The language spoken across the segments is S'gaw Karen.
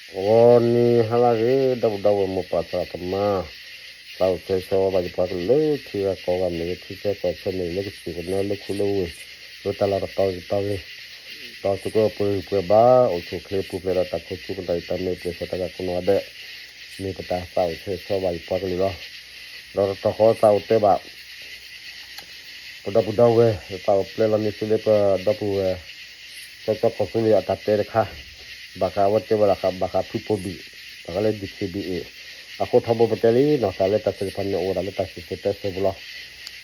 ဂီၤနံၤဟါလၢအဂ့ၤ ဒီပုၢ်ဒီဝဲၢ်မိၢ်ပၢ်သရၣ်သမါ, သးအိၣ်ဆၢဂ့ၤဆၢဝါဘၣ်ယပှၤကလုာ်လၢထံဂၤကီၢ်ဂၤ မ့ၢ်ဂ့ၤ ထံဆၢကီၢ်ဆၢ မ့ၢ်ဂ့ၤ လၢကစၢၢ်ကနၢ လၢခူလၢဝ့ၢ် လၢတၢ်လီၢ်တတီၤဂ့ၤတတီၤဂ့ၤ, ဒီးသုးကပှဲၤဂံၢ်ပှဲၤဘါ အိၣ်ဆူၣ်အိၣ်ချ့ပူၤဖျဲးဒီးတၢ်ခိၣ်ဆူကတီၢ်အံၤ တၢ်မ့ၢ်ပျဲၢ်ဆၢတၢ်ဂၤကိးနီၢ်ဂၤဒဲး, မ့ၢ်ပတၢ်သးအိၣ်ဆၢဂ့ၤဆၢဝါဘၣ်ယပှၤကလုာ်လီၤ. ဒီးတတီၤဃီသးအိၣ်တဲဘၣ် ပဒီပုၢ်ဒီဝဲၢ် သးအိၣ်ပျဲလီၤန့ၢ်သုလၢပဒီပုၢ်ဝဲၢ် ကၠီကၠီကီၢ်သူလ့ၤအတၢ်တဲတခါ, ဘၣ်ဃးအဝဲတဲဝဲဒၣ်ဃး ဘၣ်ဃးဖုပိၢ်ဘံၣ်, ဘၣ်ဃးလၢ ဒီးခ့ဘံၣ်အ့ၣ်, အဃိထီဘိပတဲလံနီၤ တၢ်လၢတၢ်သ့ၣ်တဖၣ်န့ၣ်အိၣ်ဝဲဒၣ်လၢတၢ်စံၣ်စိၤတဲစိၤပူၤလီၤ.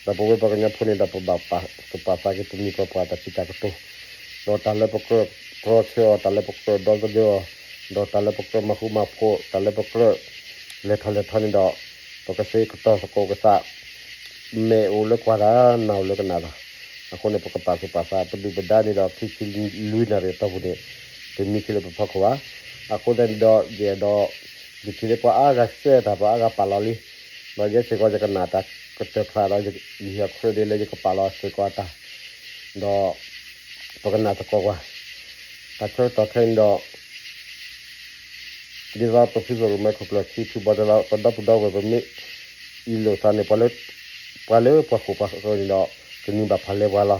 ဒီးပဝဲပှၤကညီဖိန့ၣ်ဒီး ပဘၣ်ပာ်သူၣ်ပာ်သးက့ၤတမံၤပှၤပှၤတၢ်စံးတၢ်ကတိၤ, ဒီးတၢ်လၢပကြၢးတြီဆၢအီၤ, တၢ်လၢပကြၢးဒီသဒၢအီၤ, ဒီးတၢ်လၢပကြၢးမၤဃူမၤဖိး, တၢ်လၢပကြၢးလဲၤထီၣ်လဲၤထီန့ၣ်ဒီး ပကသ့ကတီၤသကိးကသး မဲာ်အိၣ်လၢကွၢ်တၢ်, နၢ်အိၣ်လၢကနၣ်တၢ်. အဃိန့ၣ် ပကပာ်သူၣ်ပာ်သး ပဒုၣ်ပဒါန့ၣ်ဒီး ခံဆံလွံၢ်နၣ်ရံၣ်အတီၢ်ပူၤန့ၣ် တမံခ့လၢပဖီခိၣ်ဘၣ်. အဃိသတးန့ၣ်ဒီး ယအဲၣ်ဒိး ယထံၣ်လၢပှၤအါဂၤစဲတၢ် ပှၤအါဂၤပာ်လီၤလံ, ဒီးယဲစ့ၢ်ကီးယကနၣ်တၢ်ကတၢၢ်ဖျါဒီး ယဟ့ၣ်အီၤ credit လၢယကပာ်လီၤစ့ၢ်ကီးအတၢ်, ဒီး ပကနၣ်သကိးကွၢ် တၢ်ဆၢကတီၢ်ခဲအံၤန့ၣ်ဒီး ဒ်သိးပဖုသရိာ်မဲာ်ခိၣ်ကျၢၢ်ခံဖုဘီတလီၤ ပဒီပုၢ်ဒီဝဲၢ် ပမ့ၢ်အံးလိာ်သးန့ၣ် ပှၤလၢပှၤဃိၣ်ပှၤဃၢၤန့ၣ်ဒီး ကနုာ်ဘၣ်ဖးလဲပှၤလီၤ. အ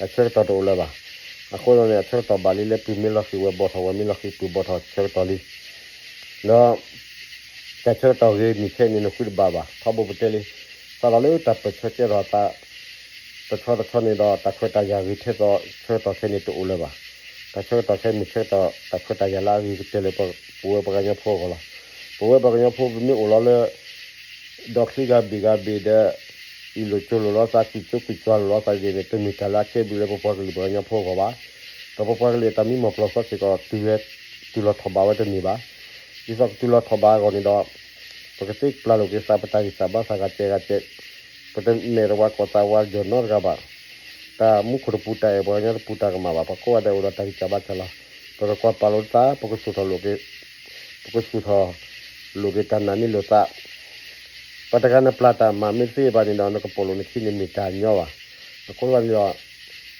ဆၢကတီၢ်တအိၣ်လၢၤဘၣ်. အဃိသတးန့ၣ် အဆၢကတီၢ်ဘၣ်လံလၢ ပုၢ်မ့ၢ်လီၤဃံၤဝဲၢ်ဘီၣ်ထီၣ်, ဝဲၢ်မ့ၢ်လီၤဃံၤပုၢ်ဘီၣ်ထီၣ်ဆၢကတီၢ်လံ. ဒီး တၢ်ဆၢကတီၢ်ဂ့ၤမုၢ်ခဲအံၤန့ၣ် နဃုတဘၣ်ဘၣ်. ထီဘိပတဲလံ စးထီၣ်လၢတၢ်ပၢၢ်ဆၢကဲထီၣ်သး တဆီတဆီန့ၣ်ဒီး တၢ်ခွဲးတၢ်ယာ်ဂ့ၤထဲသိး ဆၢကတီၢ်ခဲအံၤန့ၣ်တအိၣ်လၢၤဘၣ်. တၢ်ဆၢကတီၢ်ခဲအံၤမ့ၢ်ဆၢကတီၢ် တၢ်ခွဲးတၢ်ယာ်လၢအဂ့ၤကတၢၢ်လၢပဝဲပှၤကညီဖိအဂီၢ်လီၤ. ပဝဲပှၤကညီဖိပမ့ၢ်အိၣ်လီၤလၢ ဒီချံဂၤဘ့ၣ်ဂၤဘ့ၣ်ဒီး အံးလိာ်ကၠိလိာ်လီၤသး ကွံာ်ကၠိကွံာ်ကွၢ်လိာ်လီၤသးန့ၣ် တမ့ၢ်တၢ်လၢအကဲဘျုးလၢပပှၤကလုာ်ပှၤကညီဖိအဂီၢ်ဘၣ်. ဒီးပပှၤကလုာ်အတၢ်မံမီၢ်ပျီၢ်သီစ့ၢ်ကီး တုၤဝဲ တုၤလီၤထီၣ်ဘးဝဲတန့ၢ်ဘၣ်. ဒ်သိးကတုၤလီၤထီၣ်ဘးအဂီၢ်န့ၣ်ဒီး ပကသ့ပျၢ်လိာ်က့ၤသး ပတၢ်ဂံၢ်စၢ်ဘါစၢ်ဂၤကဲဂၤကဲ ပတမဲာ်တဝါကိးသးဝါယီၢ်နီတဂၤဘၣ်. တၢ်မူခိၣ်တပူၤ တၢ်အဲၣ်ပှၤကညီတပူၤ တၢ်ကမၣ်ဘၣ်. ပှၤကိးဂၤဒဲးအိၣ်ဒီးတၢ်ဂံၢ်စၢ်ဘါစၢ်လီၤ. ပကကွၢ်ပာ်လိာ်သး ပကဆူၣ်ထီၣ်လိာ်က့ၤ ပကဆူၣ်ထီၣ်လိာ်က့ၤတၢ်နာ်န့ၢ်လိာ်သး ပှၤတဂၤနပျၢ်တၢ်မၤမ့ၢ်သ့ဘၣ်န့ၣ်ဒီး နကပိာ်လိာ်နခံန့ၣ်မ့ၢ်တၢ်ညီဘၣ်. အဃိသတးန့ၣ်ဒီး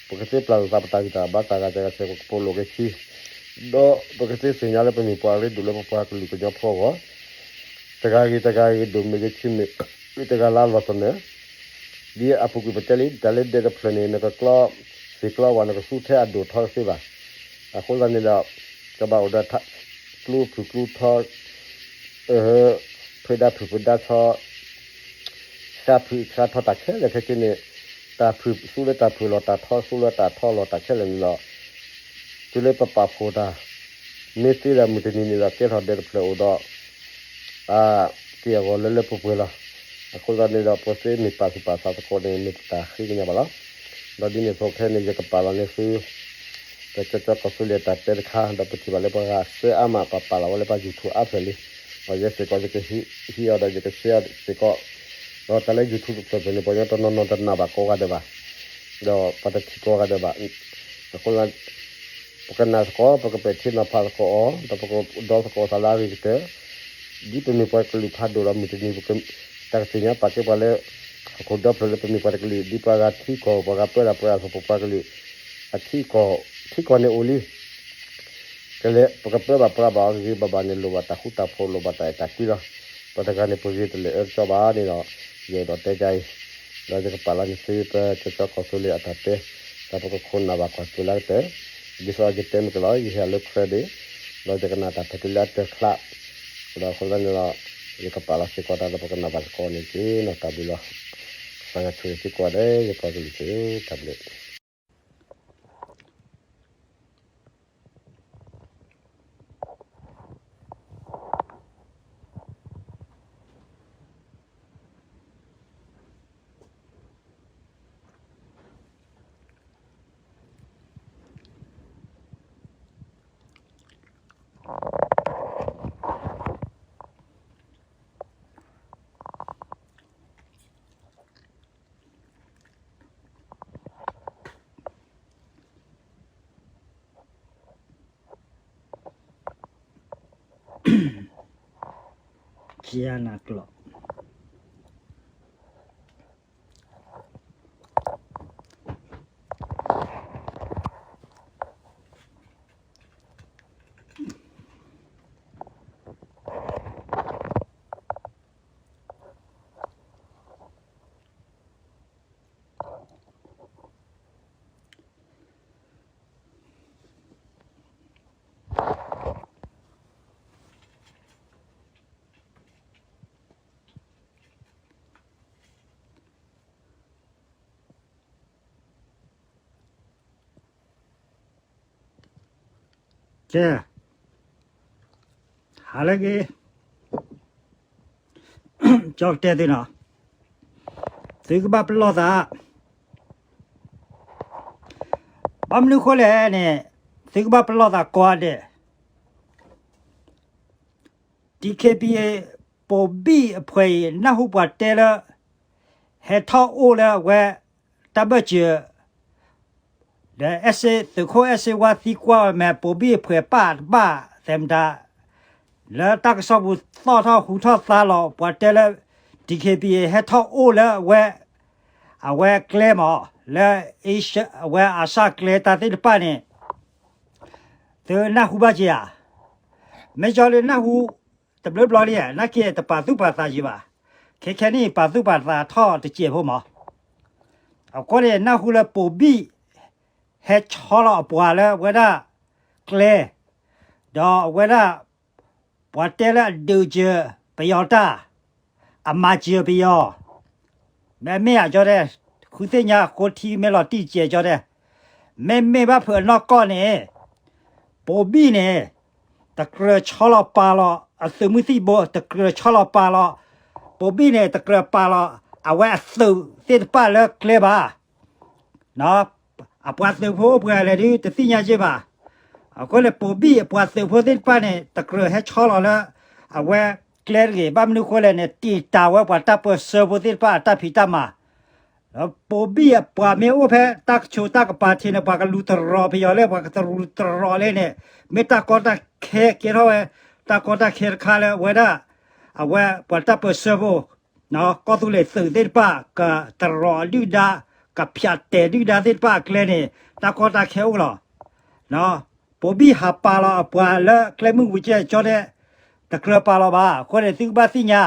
ပကသ့ပျၢ်လိာ်သး ပတၢ်ဂံၢ်စၢ်ဘါစၢ်ဂၤကဲဂၤကဲ ပကပိာ်လိာ်က့ၤခံ ဒီးပကသ့သ့ၣ်ညါလၢပမ့ၢ်ပှၤရ့ဒိၣ်လၢပပှၤကလုာ်ကညီဖိအဂီၢ် တဂၤဂ့ၤတဂၤဂ့ၤ ဒိၣ်မ့ၢ်ဂ့ၤဆံးမ့ၢ်ဂ့ၤ တဂၤလၢအလီၢ်သနၢၣ် ဒ်အပူၤကွံာ်ပတဲလံ တၢ်လၢဒဲတဖျၢၣ်န့ၣ် နကကျီ သ့ၣ်ကျီဝဲ နကသူထဲအဒိၣ်ထီတသ့ဘၣ်. အဃိသတးန့ၣ်ဒီး ကဘၣ်အိၣ်ဒီး ကျူဖုၣ်ကျူထီ ဖုဒါဖုၣ်ဖုဒါထီ ဆှါဖုၣ်ဆှါထီတၢ်ခဲလၢာ်ခဲဆ့န့ၣ် တၢ်ဖုၣ်သူလၢတၢ်ဖုၣ်လီၤ တၢ်ထီသူလၢတၢ်ထီလီၤ တၢ်ခဲလၢာ်န့ၣ်လီၤ. တုၤလၢပပာ်ဖှိၣ်တၢ် မ့ၢ်သ့ဒီးမုၢ်တနံၤန့ၣ်ဒီး ကဲထီၣ်ဒဲတဖျၢၣ်အိၣ်ဒီး အက့ၢ်အဂီၤလၢလၢပှဲၤပှဲၤလီၤ. အဃိသတးန့ၣ်ဒီး ပသ့မ့ၢ်ပာ်သူၣ်ပာ်သးသကိးန့ၣ် မ့ၢ်ပတၢ်ဃ့ကညးဘၣ်လီၤ. ဒီးဒ်န့ၣ်အသိးခဲအံၤန့ၣ် ယကပာ်လီၤန့ၢ်သု ပကၠီကၠီကီၢ်သူလ့ၤတၢ်တဲတခါ ဒီးပထံၣ်ဘၣ်လၢပှၤဂၤစဲအါမး ပပာ်လီၤဝဲလၢပှၤ YouTube အါဖျၢၣ်လံ. ဒီးယဲစ့ၢ်ကီး ယကဟံးအီၤဒီး ယက share စ့ၢ်ကီး ဒီးတၢ်လၢ YouTube တဖျၢၣ်ဖျၢၣ်န့ၣ် ပှၤကညီတနီၤနီၤတနာ်ဘၣ်ကိးဂၤဒဲးဘၣ်, ဒီးပှၤတထံၣ်ကိးဂၤဒဲးဘၣ်. အဃိ ပကနၢ်သကိး ပကပဲာ်ထံနီၤဖးသကိးအီၤ ဒီးပကဒီသကိးသးလၢအဂ့ၤကတၢၢ်, ဒ်ပမ့ၢ်ပှၤကလုာ်ဖးဒိၣ်ဒီး မုၢ်တနံၤ တၢ်ကသ့ၣ်ညါပာ်ကဲပှၤလၢ ဟီၣ်ခိၣ်ဒီဖျၢၣ်လၢပမ့ၢ်ပှၤတကလုာ် ဒ်ပှၤဂၤထံကီၢ် ပှၤဂၤပၢတၢ်ပှဲၤအသိး ပပှၤကလုာ် အထံကီၢ် ထံကီၢ်န့ၣ်အိၣ်လံ ကလဲၤ ပကပၢဘၣ်ပြးဘၣ်အီၤဂ့ၤဂ့ၤဘၣ်ဘၣ်န့ၣ် လိၣ်ဘၣ်တၢ်ဃူတၢ်ဖိး လိၣ်ဘၣ်တၢ်အဲၣ်တၢ်ကွံလီၤ. ပှၤတဂၤန့ၣ် ပဂ့ၤတလၢာ်အၢကစီဘၣ်န့ၣ်ဒီး ယအဲၣ်ဒိးတဲဒ်အံၤ, ဒီးယကပာ်လီၤန့ၢ်သု ပကၠီကၠီကီၢ်သူလ့ၤအတၢ်တဲ, ဒီးပကခိၣ်နၢ်ဘၣ်ကွၢ်စိလၢကတၢၢ်, ဒ်သိးယတဲမ့ၢ်ကလီၤ ယဟ့ၣ်အီၤလၢ credit, ဒီးယကနၣ်တၢ်ဖဲတုၤလၢအတၢၢ်ချါ, ဒီးအဃိသတးန့ၣ်ဒီး ယကပာ်လီၤစ့ၢ်ကီးတၢ်ဒီး ပကနၢ်ဘၣ်သကိးန့ၣ်တက့ၢ်နီၤ. တၢ်ဘျုးလီၤ. သးဂၤဆိၣ်ဂ့ၤသုကိးဂၤဒဲး ယပှၤကလုာ်သ့ၣ်ဧၢ, တၢ်ဘျုး. တဲ, ဟါလၢအဂ့ၤ, ကၠီကတဲသုနီၤ, သုကဘၣ်ပလီၢ်သး, ဘၣ်မနုၤဃိလဲၣ်န့ၣ်, သုကဘၣ်ပလီၢ်သးကိးဂၤဒဲး, DKBA ပိာ်ဘံၣ်အဖှဲးအံၤ နၢ်ဟူပှၤတဲလၢ ဟဲထီၣ်အိၣ်လၢအဝဲ တၢ်ဘၢၣ်စၢၤ ဒီး သုးခိၣ်အဲၣ်စ့ဝါသံကွၢ်ဝဲ မ့ၢ်ပိာ်ဘံၣ်အဖှဲးပၢ်တဘၣ်သဲးမတၤ, လၢတၢ်ကစီၣ်ပူၤသီၣ်ထီၣ်ဟူထီၣ်သါလီၤ ပှၤတဲလၢ DKBA ဟဲထီၣ်အိၣ်လၢအဝဲ, အဝဲကျဲမး လၢ အဝဲအၤစၢ်ကျဲတၢ်သ့ၣ်တဖၣ်န့ၣ် သုနၢ်ဟူဘၣ်က့ၤဧါ, မ့ၢ်ကၠီလၢနၢ်ဟူ တဘျီဘျီလံ, နာ်က့တပာ်သူၣ်ပာ်သးက့ၤဘၣ်, ခဲခဲနံၣ်ပာ်သူၣ်ပာ်သးထီၣ်တစဲးဖိမး, အဃိန့ၣ် နၢ်ဟူလၢပိာ်ဘံၣ် ဟဲဆီလီၤအပှၤလၢအဝဲဒၣ်ကျဲ, ဒီးအဝဲဒၣ် ပှၤတဲလၢအဒုးစၢၤပယီၤတၢ်, အမၤစၢၤပယီၤ, မ့မ့ၢ်ဧါကၠီတဲ, ဃုသ့ၣ်ညါဃိထံမ့ၢ်လီၤတံၢ်ကဲကၠီတဲ, မ့မ့ၢ်ဘၣ်ဖုးအနီၢ်ကီၢ်န့ၣ် ပိာ်ဘံၣ်န့ၣ် တကြၢးဆီလီၤပာ်လီၤအသုးမုၢ်သံၣ်ဘိ, တကြၢးဆီလီၤပာ်လီၤ, ပိာ်ဘံၣ်န့ၣ် တကြၢးပာ်လီၤ အဝဲအသုးသ့ၣ်တဖၣ်လၢကျဲဘၣ်, အပှၤသုးဖိအိၣ်ပှဲၤလဲၣ်ဒုး တသ့ၣ်ညါက့ၤဘၣ်. အဃိန့ၣ် ပိာ်ဘံၣ်အပှၤသုးဖိသ့ၣ်တဖၣ်န့ၣ် တကြၢးဟဲဆီလီၤလၢ အဝဲကျဲတဂ့ၤ, ဘၣ်မနုၤဃိလဲၣ်န့ၣ် တံာ်တာ်ဝဲပှၤတၢ်ပၢဆှၢဖိသ့ၣ်တဖၣ်အတၢ်ဖံးတၢ်မၤ ပိာ်ဘံၣ်အပှၤမ့ၢ်အိၣ်ဖဲတၢ်ကဆိးတၢ်ကပၤထံးန့ၣ် ပှၤကလူၤတရီၤပယီၤလဲၣ်, ပှၤကတလူၤတရီၤလဲၣ်န့ၣ် မ့ၢ်တၢ်ကီတၢ်ခဲကဲထီၣ်ဝဲ, တၢ်ကီတၢ်ခဲတခါလၢအဝဲဒၣ်, အဝဲပှၤတၢ်ပၢဆှၢဖိ, ကီၢ်သူလ့ၤသုးသ့ၣ်တဖၣ် ကတရီၤဒုၣ်ဒါ, ကဖၠးတဲာ်ဒုၣ်ဒါသ့ၣ်တဖၣ်အကျဲန့ၣ် တၢ်ကီတၢ်ခဲအိၣ်လီၤ. ပိာ်ဘံၣ်ဟးပာ်လီၤအပှၤလၢကျဲမုၢ်ဝံၤကဲကၠီဒဲး, တကြၢးပာ်လီၤဘၣ်. အဃိန့ၣ် သုကဘၣ်သ့ၣ်ညါ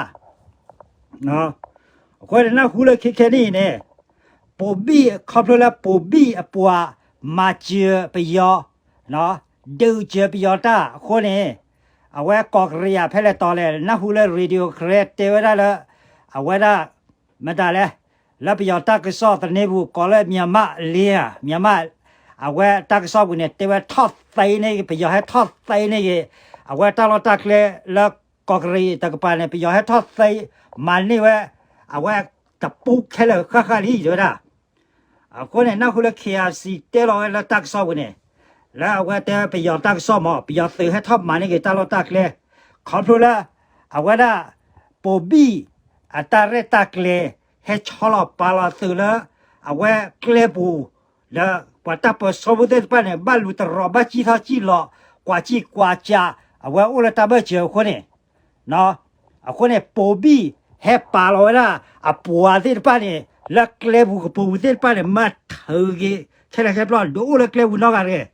အဃိန့ၣ် နၢ်ဟူလၢခဲခဲနံၣ်အံၤန့ၣ်, ပိာ်ဘံၣ်ခီဖျိလၢပိာ်ဘံၣ်အပှၤမၤစၢၤပယီၤ, ဒုးစၢၤပယီၤတၢ်အဃိန့ၣ်, အဝဲကီၢ်ကရံၣ်ယါဖဲလဲၣ်တီၤလဲၣ် နၢ်ဟူလၢ Radio Karen တဲဝဲဒၣ်လၢ အဝဲဒၣ် မတၤလဲၣ်, လၢပယီၤတၢ်ကစီၣ်သန့ပူၤ ကိးလၢ မြန်မာ့အလင်း, မြန်မာ့, အဝဲတၢ်ကစီၣ်ပူၤန့ၣ် တဲဝဲထီၣ်သ့န့ၢ်ဂ့ၤ, ပယီၤဟဲထီၣ်သ့န့ၢ်ဂ့ၤ, အဝဲတၢ်လီၢ်တၢ်ကျဲလၢကီၢ်ကရံၣ်တကပၤန့ၣ် ပယီၤဟဲထီၣ်သ့ မၤန့ၢ်ဝဲ, အဝဲတပူၤခဲလၢာ်ဃၣ်ဃၣ်လံ တဲဝဲဒၣ်. အဃိန့ၣ် နၢ်ဟူလၢ KIC တဲလီၤဝဲလၢတၢ်ကစီၣ်ပူၤန့ၣ်, လၢအဝဲတဲပယီၤတၢ်ကစီၣ်မး ပယီၤသုးဟဲထီၣ်မၤန့ၢ်က့ၤတၢ်လီၢ်တၢ်ကျဲ, ခီဖျိလၢ အဝဲဒၣ် ပိာ်ဘံၣ် အတၢ်ရဲၣ်တၢ်ကျဲၤ ဟဲဆီလီၤပာ်လီၤသုးလၢ အဝဲကျဲပူၤ, ဒီးပှၤတၢ်ပၢဆှၢဖိသ့ၣ်တဖၣ်န့ၣ် ဘၣ်လူၤတရီၤ ဘၣ်စံၣ်ထီၣ်စံၣ်လီၤ ကွၢ်စံၣ်ကွၢ်စၢ် အဝဲအိၣ်လၢတၢ်ဘၢၣ်စၢၤအဃိန့ၣ် အဃိန့ၣ် ပိာ်ဘံၣ်ဟဲပာ်လီၤဝဲဒၣ် အပှၤသ့ၣ်တဖၣ်န့ၣ် လၢကျဲပူၤကပူၤပူၤသ့ၣ်တဖၣ်န့ၣ် မၤထုးက့ၤ ခဲလၢာ်ခဲဆ့ ဒုးအိၣ်လၢကျဲပူၤနီတဂၤတဂ့ၤ,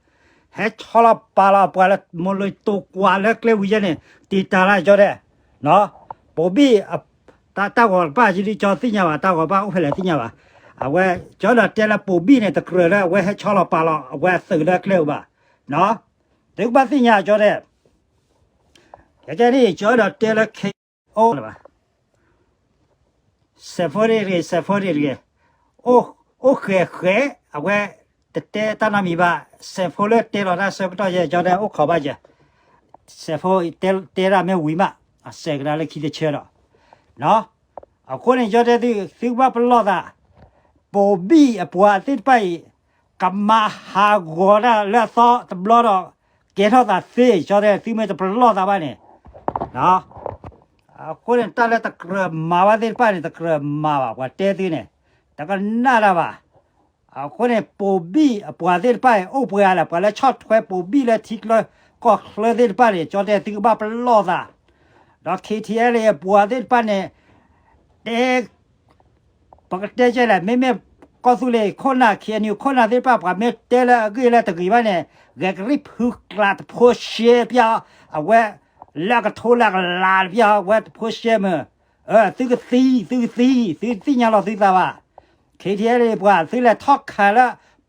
ဟဲဆီလီၤပာ်လီၤအပှၤလၢ မိၢ်လိတိၤကွၢ်လၢကျဲပူၤယဲန့ၣ် တံာ်တာ်လၢကၠီဒဲး, ပိာ်ဘံၣ် တၢ်ဂီၤတဖၣ်ယဒုးကၠီသ့ၣ်ညါဘၣ်, တၢ်ဂီၤတဖၣ်အိၣ်ဖဲလဲၣ်သ့ၣ်ညါဘၣ်. အဝဲကၠီဒီးတဲလၢပိာ်ဘံၣ်န့ၣ် တကြၢးလၢအဝဲဟဲဆီလီၤပာ်လီၤ အဝဲအသုးလၢကျဲပူၤဘၣ်. သုကဘၣ်သ့ၣ်ညါကၠီဒဲး, ကဲကဲန့ၣ် ကၠီဒီးတဲလၢ ခဲအိၣ်လၢၤဘၣ် စဲးဖိတဂ့ၤ စဲးဖိတဂ့ၤတဂ့ၤ, အိၣ်ဃဲးဃဲး အဝဲတတဲတၢ်နီတမံၤဘၣ်, စဲးဖိလၢတဲလီၤတၢ်ဆၢကတီၢ်ယဲ ကၠီဒဲးအိၣ်ခိးဘၣ်ယဲ, စဲးဖိတဲဒၣ်မ့ၢ်ဝံၤမး အစဲးကဒါလၢခံတဆၢဒီး, အဃိန့ၣ် ကၠီတဲသု သုကဘၣ်ပလီၢ်သး, ပိာ်ဘံၣ်အပှၤသ့ၣ်တဖၣ်အံၤ ကမၤဟးဂီၤတၢ်လၢအသီတဘျီဒီး ကဲထီၣ်သးသ့ ကၠီတဲ သုမ့ၢ်တပလီၢ်သးဘၣ်န့ၣ် အဃိန့ၣ် တၢ်လၢတကြၢးမၤဘၣ်သ့ၣ်တဖၣ်န့ၣ် တကြၢးမၤဘၣ် ပှၤတဲသုန့ၣ် တကနၣ်တၢ်ဘၣ်. အဃိန့ၣ် ပိာ်ဘံၣ်အပှၤသ့ၣ်တဖၣ်န့ၣ် အိၣ်ပှဲၤဂၤလဲၣ် ပှၤလၢဆီၣ်ထွဲပိာ်ဘံၣ်လၢထံချၢကီၢ်ချၢသ့ၣ်တဖၣ်န့ၣ် ကၠီတဲသုကဘၣ်ပလီၢ်သး, ဒီး KTLA အပှၤသ့ၣ်တဖၣ်န့ၣ် တဲ ပကတဲကဲလဲၣ် မ့မ့ၢ်ကီၢ်သူလ့ၤခိၣ်နၢ် KNU ခိၣ်နၢ်သ့ၣ်တဖၣ် ပှၤမ့ၢ်တဲလၢအဂ့ၢ်လၢတဂ့ၤဘၣ်န့ၣ် ဂဲၤကရံၣ်ဖုကျးတဖိရှဲပျီ အဝဲ လၢအကထိလၢအကလးတပျီ အဝဲတဖိရှဲမုၢ်, သုကသံ သုကသံ သုသ့ၣ်ညါလီၤသုသးဘၣ်. KTLA ပှၤ သုလဲၤထီၣ်ခးလၢ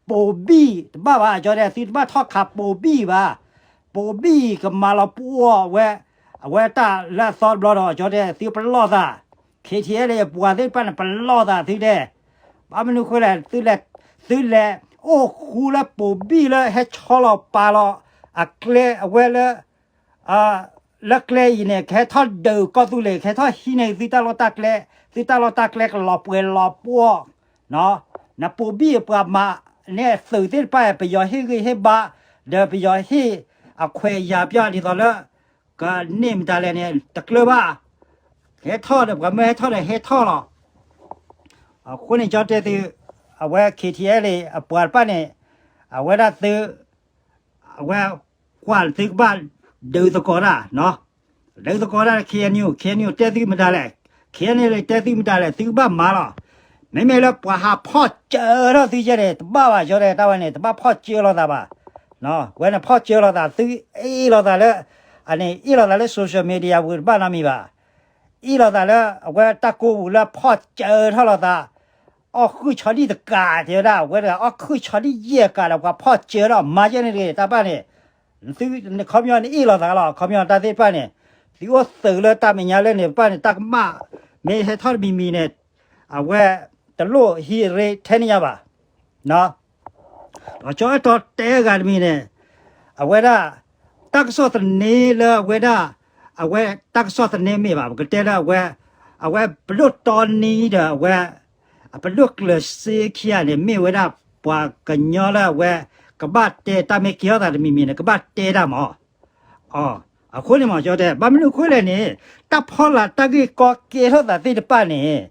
ပိာ်ဘံၣ်တဘၣ်ဘၣ် ကၠီတဲ သုတဘၣ်ထီၣ်ခးပိာ်ဘံၣ်ဘၣ်. ပိာ်ဘံၣ်ကမၤလီၤပှီၢ်ဝဲ အဝဲတၢ်လၢအသီတဘျီဒီး ကၠီတဲ သုပလီၢ်သး, KTLA အပှၤသ့ၣ်တဖၣ်န့ၣ် ပလီၢ်သးသုတဲ, ဘၣ်မနုၤဃိလဲၣ် သုလဲၤ သုလဲၤအိၣ်ဃူလၢပိာ်ဘံၣ်လၢဟဲဆီလီၤပာ်လီၤ အကျဲအဝဲလၢ လၢကျဲအံၤန့ၣ် ကဟဲထီၣ်ဒုးကီၢ်သူလ့ၤ ကဟဲထီၣ်ဟံးန့ၢ်သုတၢ်လီၢ်တၢ်ကျဲ, သုတၢ်လီၢ်တၢ်ကျဲကလီၤပှဲၤလီၤပှီၢ်, နပိာ်ဘံၣ်ပှၤမၤန့ၢ်သုးသ့ၣ်တဖၣ် ပယီၤဟ့ၣ်ဂံၢ်ဟ့ၣ်ဘါ, ဒီးပယီၤဟ့ၣ်အခွဲးယာ်ပျီဒ်သိးလၢ ကန့ၢ်မတၤလဲၣ်န့ၣ် တကျၢၤဘၣ်, ကဟဲထီၣ်ဒီး ပှၤမၢဟဲထီၣ်ဒီးဟဲထီၣ်လီၤ. အဃိန့ၣ် ကၠီတဲသု, အဝဲ K T L A အပှၤတဖၣ်န့ၣ် အဝဲဒၣ်သု အဝဲကွၢ်သုကဘၣ်ဒုးသကိးတၢ်, ဒုးသကိးတၢ် K N U, K N U တဲသုမတၤလဲၣ်, K N L A တဲသုမတၤလဲၣ် သုကဘၣ်မၤလီၤ. မ့မ့ၢ်လၢပှၤဟးဖီၣ်စၢၤထီၣ်သုယဲန့ၣ် တဘၣ်ဘၣ် ကၠီတဲ တၢ်ဝဲန့ၣ် တဘၣ်ဖီၣ်စၢၤလိာ်သးဘၣ်. ဝဲန့ၣ်ဖီၣ်စၢၤလိာ်သး သုအ့ၣ်လိာ်သးလၢ အန့ၣ်အ့ၣ်လိာ်သးလၢ social media ပူၤတဘၣ်နီတမံၤဘၣ်. အ့ၣ်လိာ်သးလၢအဝဲတၢ်ကိးပူၤလၢဖီၣ်စၢၤထီၣ်လိာ်သး အီၣ်ဃုာ်ဆီဒံၣ်တကး တဲဝဲဒၣ် အဝဲတဂၤ အီၣ်ဃုာ်ဆီဒံၣ်ယဲၢ်ကးဒီး ပှၤဖီၣ်စၢၤထီၣ်မၤယဲန့ၣ်တဂ့ၤ တၢ်ဘၣ်န့ၣ် သုခီပညီန့ၣ်အ့ၣ်လိာ်သးလီၤ. ခီပညီတၢ်သ့ၣ်တဖၣ်န့ၣ် သုအိၣ်သုးလၢတၢ်မဲာ်ညါလၢန့ၣ်တဖၣ်န့ၣ် တၢ်ကမၣ် မ့ၢ်ဟဲထီၣ်တမံၤမံၤန့ၣ် အဝဲတလိၣ်ဟံးရ့ထဲန့ၣ်ညါဘၣ်. ဒီးကၠီအဲၣ်တီတဲဂၤတမံၤန့ၣ် အဝဲဒၣ် တၢ်ကစီၣ်သန့လၢအဝဲဒၣ် အဝဲတၢ်ကစီၣ်သန့မ့ၢ်ဘၣ် ပကတဲလၢအဝဲ အဝဲပဒိၣ်တီနံဒီးအဝဲ အပဒိၣ်ကျၢၤစ့ခံဂၤန့ၣ် မ့ၢ်ဝဲဒၣ်ပှၤကညီလၢအဝဲ ကဘၣ်တဲတၢ်မ့ၢ်ကဲထီၣ်သးတမံၤမံၤန့ၣ် ကဘၣ်တဲတၢ်မး အဃိန့ၣ်မ့ၢ်ကၠီတဲ ဘၣ်မနုၤအဃိလဲၣ်န့ၣ် တၢ်ဖီလာ်တၢ်ဂ့ၢ်ကီကဲထီၣ်သးသ့ၣ်တဖၣ်န့ၣ်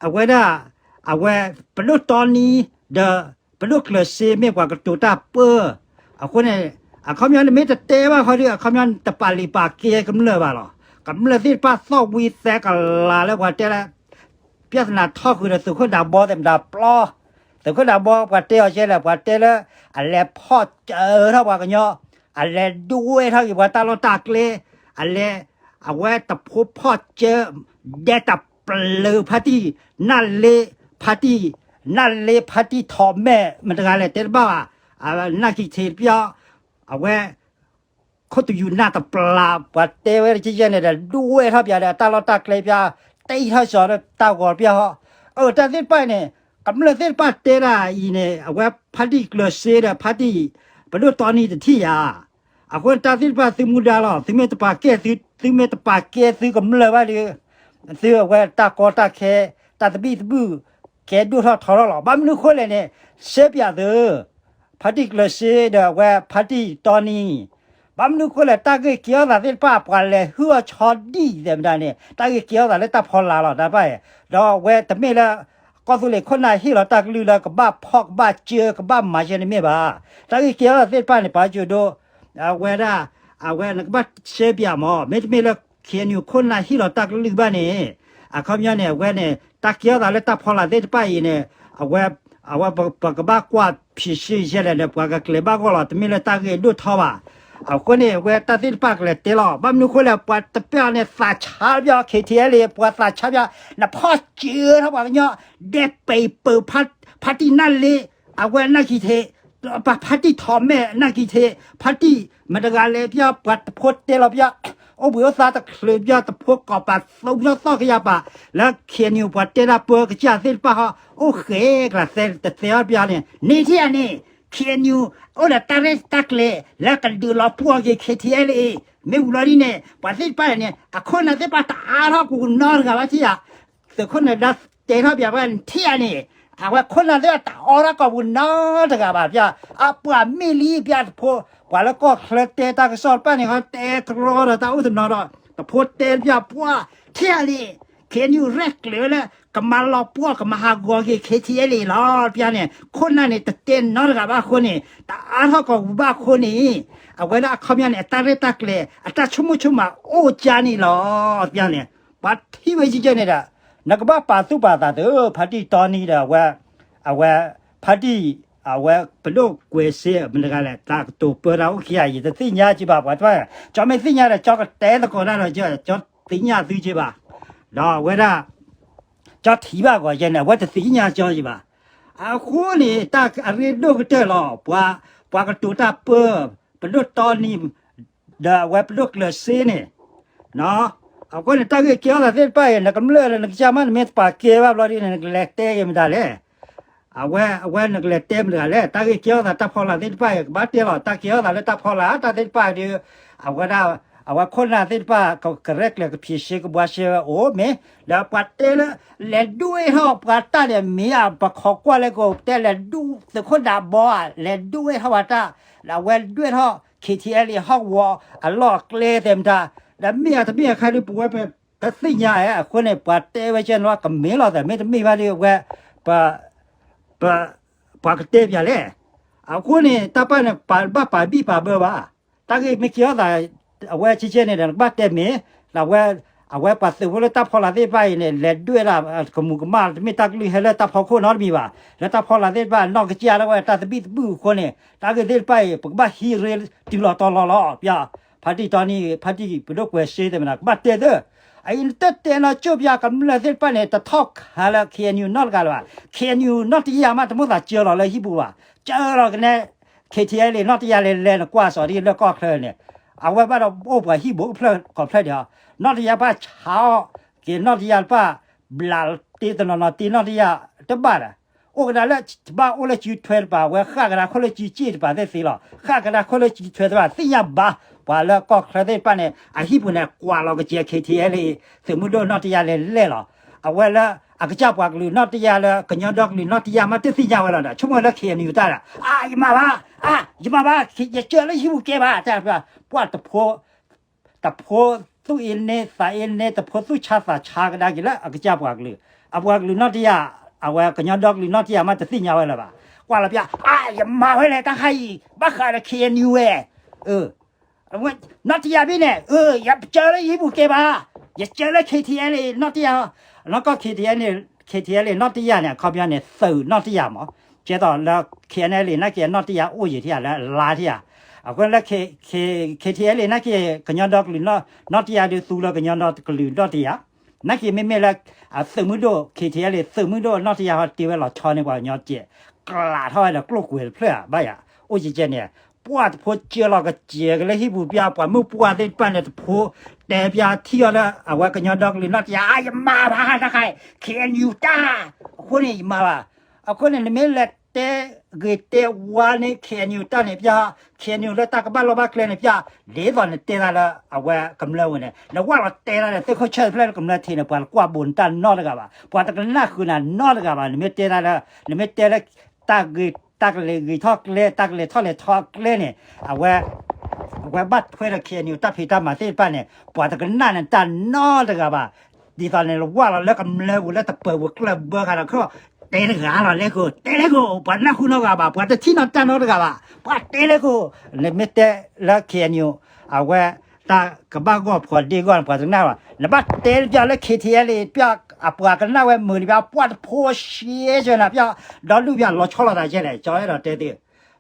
အဝဲဒၣ် အဝဲပဒိၣ်တီနံ ဒီး ပဒိၣ်ကျၢၤစ့မ့ၢ်ပှၤကတိၤတၢ်ပၢ အဃိန့ၣ် အခီပညီန့ၣ်မ့ၢ်တတဲဘၣ်ဃီဒီး အခီပညီတပာ်လုၢ်ပာ်ကဲကမျၢၢ်ဘၣ်လီၤ. ကမျၢၢ်သ့ၣ်တဖၣ်သီၣ်ဝံသဲကလၤလၢပှၤတဲလၢ ပြဿနာထီၣ်ဃုာ်ဒီးသုးခိၣ်ဒးဘီသ့ၣ်မတၤပျီ သုးခိၣ်ဒးဘီပှၤတဲအီၤကဲလဲၣ် ပှၤတဲလၢ အလဲၤဖီၣ်စၢၤထီၣ်ပှၤကညီ အလဲၤဒွဲၣ်ထီၣ်က့ၤပှၤတၢ်လီၢ်တၢ်ကျဲ အလဲၤ အဝဲတဖိဖီၣ်စၢၤ ဒဲတပျၢၤဖါတံၢ် နၢ်လ့ဖါတံၢ် နၢ်လ့ဖါတံၢ်ထီၣ်မဲာ် မတၤတဂၤလဲၣ်တဲတဘၣ်ဘၣ် နၢ်ကံၤထံးတပျီ အဝဲ ခိၣ်တယူၤနၢ်တပျၢၤ ပှၤတဲဝဲတကဲယဲၢ်န့ၣ်ဒီး ဒွဲၣ်ထီၣ်ပၠးဒီးတၢ်လီၢ်တၢ်ကျဲပၠး တ့ထီၣ်ကၠီၤဒီးတၢ်ဂီၤပၠးဟီ အတၢ်သ့ၣ်တဖၣ်န့ၣ် ကမျၢၢ်သ့ၣ်တဖၣ်တဲဒၣ်အံၤန့ၣ် အဝဲဖါတံၢ်ကျၢၤစ့ဒီးဖါတံၢ် ပဒိၣ်တီနံတထံၣ်ယၤ အဃိန့ၣ်တၢ်သ့ၣ်တဖၣ်သုမူဒါလီၤ သုမ့ၢ်တပာ်ကဲသု သုမ့ၢ်တပာ်ကဲသုကမျၢၢ်ဘၣ်ဒီး သုအဝဲတၢ်ကီတၢ်ခဲ တၢ်သဘံၣ်သဘုၣ် ကဲဒိၣ်ထီၣ်ထီထီၣ်လီၤ. ဘၣ်မနုၤအဃိလဲၣ်န့ၣ် ရှဲပၠးသု ဖါတံၢ်ကျၢၤစ့ဒီးအဝဲဖါတံၢ်တီနံ ဘၣ်မနုၤအဃိလဲၣ် တၢ်ဂ့ၢ်ကဲထီၣ်သးသ့ၣ်တဖၣ် ပှၤလဲၤဟုၣ်အီၤဆီဒံၣ်သဲးမတၤန့ၣ် တၢ်ဂ့ၢ်ကဲထီၣ်သးလၢတၢ်ဖီလာ်လီၤ တၢ်တဖၣ်အံၤ ဒီးအဝဲတမ့ၢ်လၢ ကီၢ်သူလ့ၤခိၣ်နၢ်ဟ့ၣ်လီၤတၢ်ကလုၢ်လၢကဘၣ်ဖီၣ်ကဘၣ်စၢၤကဘၣ်မၤယဲန့ၣ်မ့ၢ်ဘၣ်. တၢ်ဂ့ၢ်ကဲထီၣ်သးသ့ၣ်တဖၣ်န့ၣ် ပှၤကၠိၤဒိ အဝဲဒၣ် အဝဲနကဘၣ်ရှဲပၠးမး မ့တမ့ၢ်လၢ K N U ခိၣ်နၢ်ဟ့ၣ်လီၤတၢ်ကလုၢ်ဘၣ်န့ၣ် အခီပညီန့ၣ် အဝဲန့ၣ် တၢ်ကဲထီၣ်သးလၢတၢ်ဖီလာ်သ့ၣ်တဖၣ်အံၤန့ၣ် အဝဲ အဝဲပကဘၣ်ကွၢ်ဖံးဆံယဲလဲၣ်ဒီး ပှၤကကျဲၤဘၣ်ဂီၢ်လီၤ တမ့ၢ်လၢတၢ်ဂ့ၢ်ဒိၣ်ထီဘၣ်. အဃိန့ၣ် အဝဲတၢ်သ့ၣ်တဖၣ်ကလဲၤတဲလီၤ ဘၣ်မနုၤအဃိလဲၣ် ပှၤတပျၢ်န့ၣ်သးဆါပျီ K T L A ပှၤသးဆါပျီ နဖီၣ်စၢၤထီၣ်ပှၤကညီ ဒဲပံးပၢၢ် ဖါတံၢ်နၢ်လ့ အဝဲနၢ်ကံၤထံး ဖါတံၢ်ထီၣ်မဲာ်နၢ်ကံၤထံး ဖါတံၢ် မတၤတဂၤလဲၣ်ပျီ ပှၤတဖိတဲလီၤပျီ အိၣ်ဘှံးအိၣ်သါတချုးပျီ တဖိကိးပာ်သိထီၣ်သီၣ်ကယၤပာ် လၢ K N U ပှၤတဲတၢ်ပၢကစၢ်သ့ၣ်တဖၣ်ဟီ အိၣ်ဃဲကလးသဲတသဲအီၤပျီန့ၣ် န့ၢ်ထံၣ်ဧါန့ၣ် K N U အိၣ်ဒီးတၢ်ရဲၣ်တၢ်ကျဲၤ လၢကဒုးလီၤပှီၢ်က့ၤ K T L A မ့ၢ်ဝံၤလီၤဒ်န့ၣ် ပှၤသ့ၣ်တဖၣ်န့ၣ် အခိၣ်နၢ်သ့ၣ်တဖၣ်တအါထီၣ်ကူနီတဂၤဘၣ်ထံၣ်ဧါ သုးခိၣ်နၢ်ဒါတဲထီၣ်ပၠးဝဲထံၣ်ဧါန့ၣ် အဝဲခိၣ်နၢ်သ့ၣ်တအါထီၣ်ကိးပူၤနီတဂၤဘၣ်ပျီ အပှၤမ့ၢ်လံပျီတဖိ ပှၤလၢကီၢ်ချၢတဲတၢ်ကစီၣ်တဖၣ်န့ၣ် တဲတရီဒီးတၢ်အိၣ်တနီၤဒီး တဖိတဲပၠးပှၤ ထံၣ်ဧါန့ၣ် K N U ရဲၣ်ကျဲၤဝဲလၢ ကမၤလီၤပှီၢ်ကမၤဟးဂီၤက့ၤ K T L A လီၤပျီန့ၣ် ခိၣ်နၢ်န့ၣ် တတဲနီတဂၤဘၣ်အဃိန့ၣ် တအါထီၣ်ကိးပူၤဘၣ်အဃိန့ၣ် အဝဲဒၣ်အခီပညီန့ၣ် အတၢ်ရဲၣ်တၢ်ကျဲၤ အတၢ်ဆိကမိၣ်ဆိကမးအိၣ်ကၠါန့ၣ်လီၤပျီန့ၣ် ပှၤထံၣ်ဝဲယံၤယဲၢ်န့ၣ်ဒီး နကဘၣ်ပာ်သူၣ်ပာ်သးသု ဖါတံၢ်တီနံဒီးအဝဲ အဝဲ ဖါတံၢ် အဝဲပဒိၣ်ကွဲးစ့မတၤတဂၤလဲၣ် တၢ်ကတိၤပၢတၢ်အိၣ်ခံဂၤအံၤ တသ့ၣ်ညါက့ၤဘၣ် ပှၤတဖၣ် ကၠီမ့ၢ်သ့ၣ်ညါဒီး ကၠီကတဲသကိးတၢ်ဒီး ကၠီသ့ၣ်ညါသုက့ၤဘၣ် ဒီးအဝဲဒၣ် ကၠီထံၣ်ဘၣ်ဂီၤယဲၢ်န့ၣ် အဝဲတသ့ၣ်ညါကၠီက့ၤဘၣ် အဃိန့ၣ် တၢ်အရ့ဒိၣ်ကတၢၢ်လီၤ ပှၤ ပှၤကတိၤတၢ်ပၢ ပဒိၣ်တီနံ ဒီးအဝဲပဒိၣ်ကျၢၤစ့န့ၣ် အဃိန့ၣ် တၢ်ဂ့ၢ်ကဲထီၣ်သးသ့ၣ်တဖၣ်အံၤ နကမျၢၢ်လၢနကစၢ်မး နမ့ၢ်တပာ်ကဲဘၣ်ဘျီဒ်န့ၣ် နကလဲၤတဲက့ၤမတၤလဲၣ် အဝဲ အဝဲနကလဲၤတဲမတၤတဂၤလဲၣ်, တၢ်ဂ့ၢ်ကဲထီၣ်သးတၢ်ဖီလာ်သ့ၣ်တဖၣ်အံၤ ကဘၣ်တဲလီၤ, တၢ်ကဲထီၣ်သးလၢတၢ်ဖီလာ် တၢ်သ့ၣ်တဖၣ်ဒီး အဝဲဒၣ် အဝဲခိၣ်နၢ်သ့ၣ်တဖၣ် ကရဲၣ်ကျဲၤ ကဖံးရှဲကဘှါရှဲဝဲအိၣ်မ့ၢ်, ဒီးပှၤတဲလၢ လဲၤဒွဲၣ်ထီၣ်ပှၤတၢ်န့ၣ်မ့ၢ်ဧါ, ပခိးကွၢ်လၢကအိၣ်တဲလဲၤဒွဲၣ် သုးခိၣ်ဒးဘီဧါ, လဲၤဒွဲၣ်ထီၣ်ပှၤတၢ်, ဒီးအဝဲဒွဲၣ်ထီၣ် ခ့ထံအဲလ့ ဟီၣ်ကဝီၤအလီၢ်အကျဲသဲးမတၤ, ဒီးမ့ၢ်ဧါတမ့ၢ်အခါဒီး ပဝဲပတသ့ၣ်ညါဧါ, အဃိန့ၣ် ပှၤတဲဝဲကဲန့ၣ်လီၤ ကမ့ၢ်လီၤသး မ့တမ့ၢ်ဘၣ်ဒီး အဝဲ ပ ပ ပှၤကတဲပၠးလဲၣ်. အဃိန့ၣ် တၢ်ပၢ်န့ၣ် ပာ်ဘၣ်ပာ်ဘံၣ်ပာ်ဘၢဘၣ်. တၢ်ဂ့ၢ်မ့ၢ်ကဲထီၣ်သး အဝဲကဲကဲန့ၣ်ဒီး နကဘၣ်တဲမ့ၢ်, ဒီးအဝဲ အဝဲပှၤသုးဖိလၢတၢ်ဖီလာ်သ့ၣ်တဖၣ်အံၤန့ၣ် လဲၤဒွဲၣ်ဒၣ် ကမူၤကမၣ် တမ့ၢ်တၢ်ကလုၢ်ဟဲလၢတၢ်ဖီခိၣ်နီတမံၤဘၣ်. လၢတၢ်ဖီလာ်သ့ၣ်တဖၣ် နီၢ်ကစၢ်ဒၣ်ဝဲတၢ်သဘံၣ်သဘုၣ်အဃိန့ၣ် တၢ်ဂ့ၢ်သ့ၣ်တဖၣ်အံၤ ပကဘၣ်ဟံးရ့တုၤလီၤတီၤလီၤလီၤ ပၠး ဖါတံၢ်တီနံၤ ဖါတံၢ်ပဒိၣ်ကွဲးစ့သ့ၣ်မနၤ ကဘၣ်တဲသ့ အအံၤနတတဲနီၢ်ကၠိပၠး ကမျၢၢ်သ့ၣ်တဖၣ်န့ၣ် တထီၣ်ခးလၢ ခ့အဲၣ်ယူၣ် နီတဂၤလၢၤဘၣ်. ခ့အဲၣ်ယူၣ် နီၢ်တယၢ်မး တမိၣ်သးစၢလီၤလၢဟံၣ်ပူၤဘၣ်. စၢလီၤကနဲ ခ့ထံအဲလ့ နီၢ်တယၢ်လဲၤလဲၤ နကွၢ်စီၤဒ်လၢကီၢ်ချၢန့ၣ် အဝဲဘၣ်ဒီးအိၣ်ပှၤဟံၣ်ဘူးကဖျၢၣ်ကီၢ်ဖျၢၣ်ဒံးအီၤ နီၢ်တယၢ်ဘၣ်ဆါအီၣ်က့ၤ နီၢ်တယၢ်တဖၣ် ဘျးတ့တနီၤနီၤတ့ နီၢ်တယၢ်တဘၣ်ဒီး အိၣ်ကဒါလၢ ဘၣ်အိၣ်လၢစုထွဲတပၤ အဝဲဃၣ်ကဒါခိၣ်လၢစုစ့ၣ်တပၤသ့ၣ်သ့လီၤ. ဃၣ်ကဒါခိၣ်လၢစုထွဲတပၤ သ့ၣ်ညါဘၣ် ပှၤလၢကီၢ်ချၢသ့ၣ်တဖၣ်န့ၣ် အဟံၣ်ပူၤန့ၣ် ကွၢ်လီၤကစဲး ခ့ထံအဲလ့ သုးမုၢ်ဒိၣ်နီၢ်တယၢ်လဲၤလဲၤလီၤ. အဝဲလၢ အကစၢ်ပှၤကလုာ်နီၢ်တယၢ်လၢ ကညီဒီကလုာ်နီၢ်တယၢ်မး တသ့ၣ်ညါဝဲလီၤဒီး ဆိကမိၣ်ဝဲလၢ ခ့အဲၣ်ယူၣ် တၢ်ဒီး အါ ယမၤဘၣ် အါ ယမၤဘၣ် ယစၢလၢဟံၣ်ပူၤကဲဘၣ် တၢ်ပှၤတဖိ တဖိသူၣ်အ့န့ သးအ့န့ တဖိသူၣ်ဆါသးဆါကဒါက့ၤလၢအကစၢ်ပှၤကလုာ်, အပှၤကလုာ်နီၢ်တယၢ်, အဝဲကညီဒီကလုာ်နီၢ်တယၢ်မး တသ့ၣ်ညါဝဲလၢၤဘၣ်. ကွၢ်လီၤပၠး အါ ယမၤဝဲလဲၣ် တၢ်ခါအံၤ ဘၣ်ဃးဒီး ခ့အဲၣ်ယူၣ် ဝဲ, နီၢ်တယၢ်ဖဲန့ၣ် အၢ ယစၢလၢဟံၣ်ပူၤကဲဘၣ်, ယစၢလၢ ခ့ထံအဲလ့ နီၢ်တယၢ်, နီၢ်ကီၢ် ခ့ထံအဲလ့ နီၢ်တယၢ်န့ၣ် အခီပညီန့ၣ် သုးနီၢ်တယၢ်မး, ကဲသိးလၢ ခ့အဲၣ်ယူၣ် နာ်က့ နီၢ်တယၢ်အိၣ်ယံၤထံဧါ လၢအလါထံဧါ, အဃိလၢ ခ့ထံအဲလ့ နာ်က့ ကညီဒီကလုာ်နီၢ်တယၢ်ဒီး သူလၢကညီဒီကလုာ်နီၢ်တယၢ်, နာ်က့မ့မ့ၢ်လၢ သုးမုၢ်ဒိၣ် ခ့ထံအဲလ့ သုးမုၢ်ဒိၣ်နီၢ်တယၢ်ဟီ တ့ဝဲလီၤဆီန့ၣ် ပှၤကညီကဲး ကျးထီၣ်ဝဲဒီးကျိၣ်ကွဲၤတဖျၢၣ်ဧါ ဘၣ်ယၤ, အိၣ်ကဲကဲန့ၣ် ပှၤတဖိစၢလီၤကစဲးက့ၤလၢဟံၣ်ပူၤပၠး ပှၤမုၣ်ပှၢ်သ့ၣ်တဖၣ်န့ၣ် တဖိတဲပၠးထံအီၤလၢ အဝဲကညီဒီကလုာ်နီၢ်တယၢ် အါ ယမၤဘၣ်တၢ်ခါအံၤ ခ့အဲၣ်ယူၣ် တၢ်, အဃိန့ၣ် ယမၤဘၣ်, အဃိန့ၣ် နမ့ၢ်လဲၤတဲဂ့ၤတဲဝါန့ၢ် ခ့အဲၣ်ယူၣ် တၢ်န့ၣ်ပၠး, ခ့အဲၣ်ယူၣ် လၢတၢ်ကဘၣ်လီၢ်ဘၣ်ကျဲန့ၣ်ပၠး, ဒ်သိးနတဲတၢ်လၢအဝဲကမျၢၢ်ဝဲန့ၣ် နဝၢ်လီၤတဲတၢ်ဒီး သုးခိၣ်ဆၢၣ်တဖျၢၣ်လၢကမျၢၢ်ထံးန့ၣ် ပှၤတကွၢ်ဘိးနတၢ်နီတဂၤဘၣ်, ပှၤတကနၣ်ဃုာ်နၤနီတဂၤဘၣ်, နမ့ၢ်တဲတၢ်လၢ နမ့ၢ်တဲလၢ တၢ်ဂ့ၤ တၢ်ကလဲၤဂ့ၤထီၣ်ကျဲ တၢ်ကလဲၤထီၣ်လဲၤထီကျဲန့ၣ် အဝဲ အဝဲဘၣ်ထွဲဒီး ခ့အဲၣ်ယူၣ် တၢ်ဖံးတၢ်မၤသ့ၣ်တဖၣ်န့ၣ် ပှၤတကနၣ်နတၢ်နီတဂၤဘၣ်, ဒ်သိးန့ၣ် လၢဝၢ်လီၤလၢကမျၢၢ်ပူၤလၢတပၢၤပူၤကျၢၢ်ဘၢခါဒီး တဲတဂၤလီၤလဲၣ်ခိၣ် တဲလဲၣ်ခိၣ် ပှၤနၢ်ဟူနီတဂၤဘၣ် ပှၤတထံၣ်နီတၢ်နီတဂၤဘၣ် ပှၤတဲလဲၣ်ခိၣ်, နမ့ၢ်တဲလၢ ခ့အဲၣ်ယူၣ် အဝဲ တၢ်ကဘၣ်ဂီၢ်ဖှီၣ်ဒ့ဂီၢ်န့ၣ် ပှၤတကနၣ်ဘၣ်, နဘၣ်တဲပၠးလၢ ခ့ထံအဲလ့ ပၠး အပှၤကနၣ်ဝဲမုာ်န့ၣ်ပၠး ပှၤတဖိရှဲရှဲနၤပၠး, ဒီဒူၣ်ပၠး လီၤဆီလိာ်သးကဲလဲၣ် ကၠီအဲၣ်ဒိးတဲသု,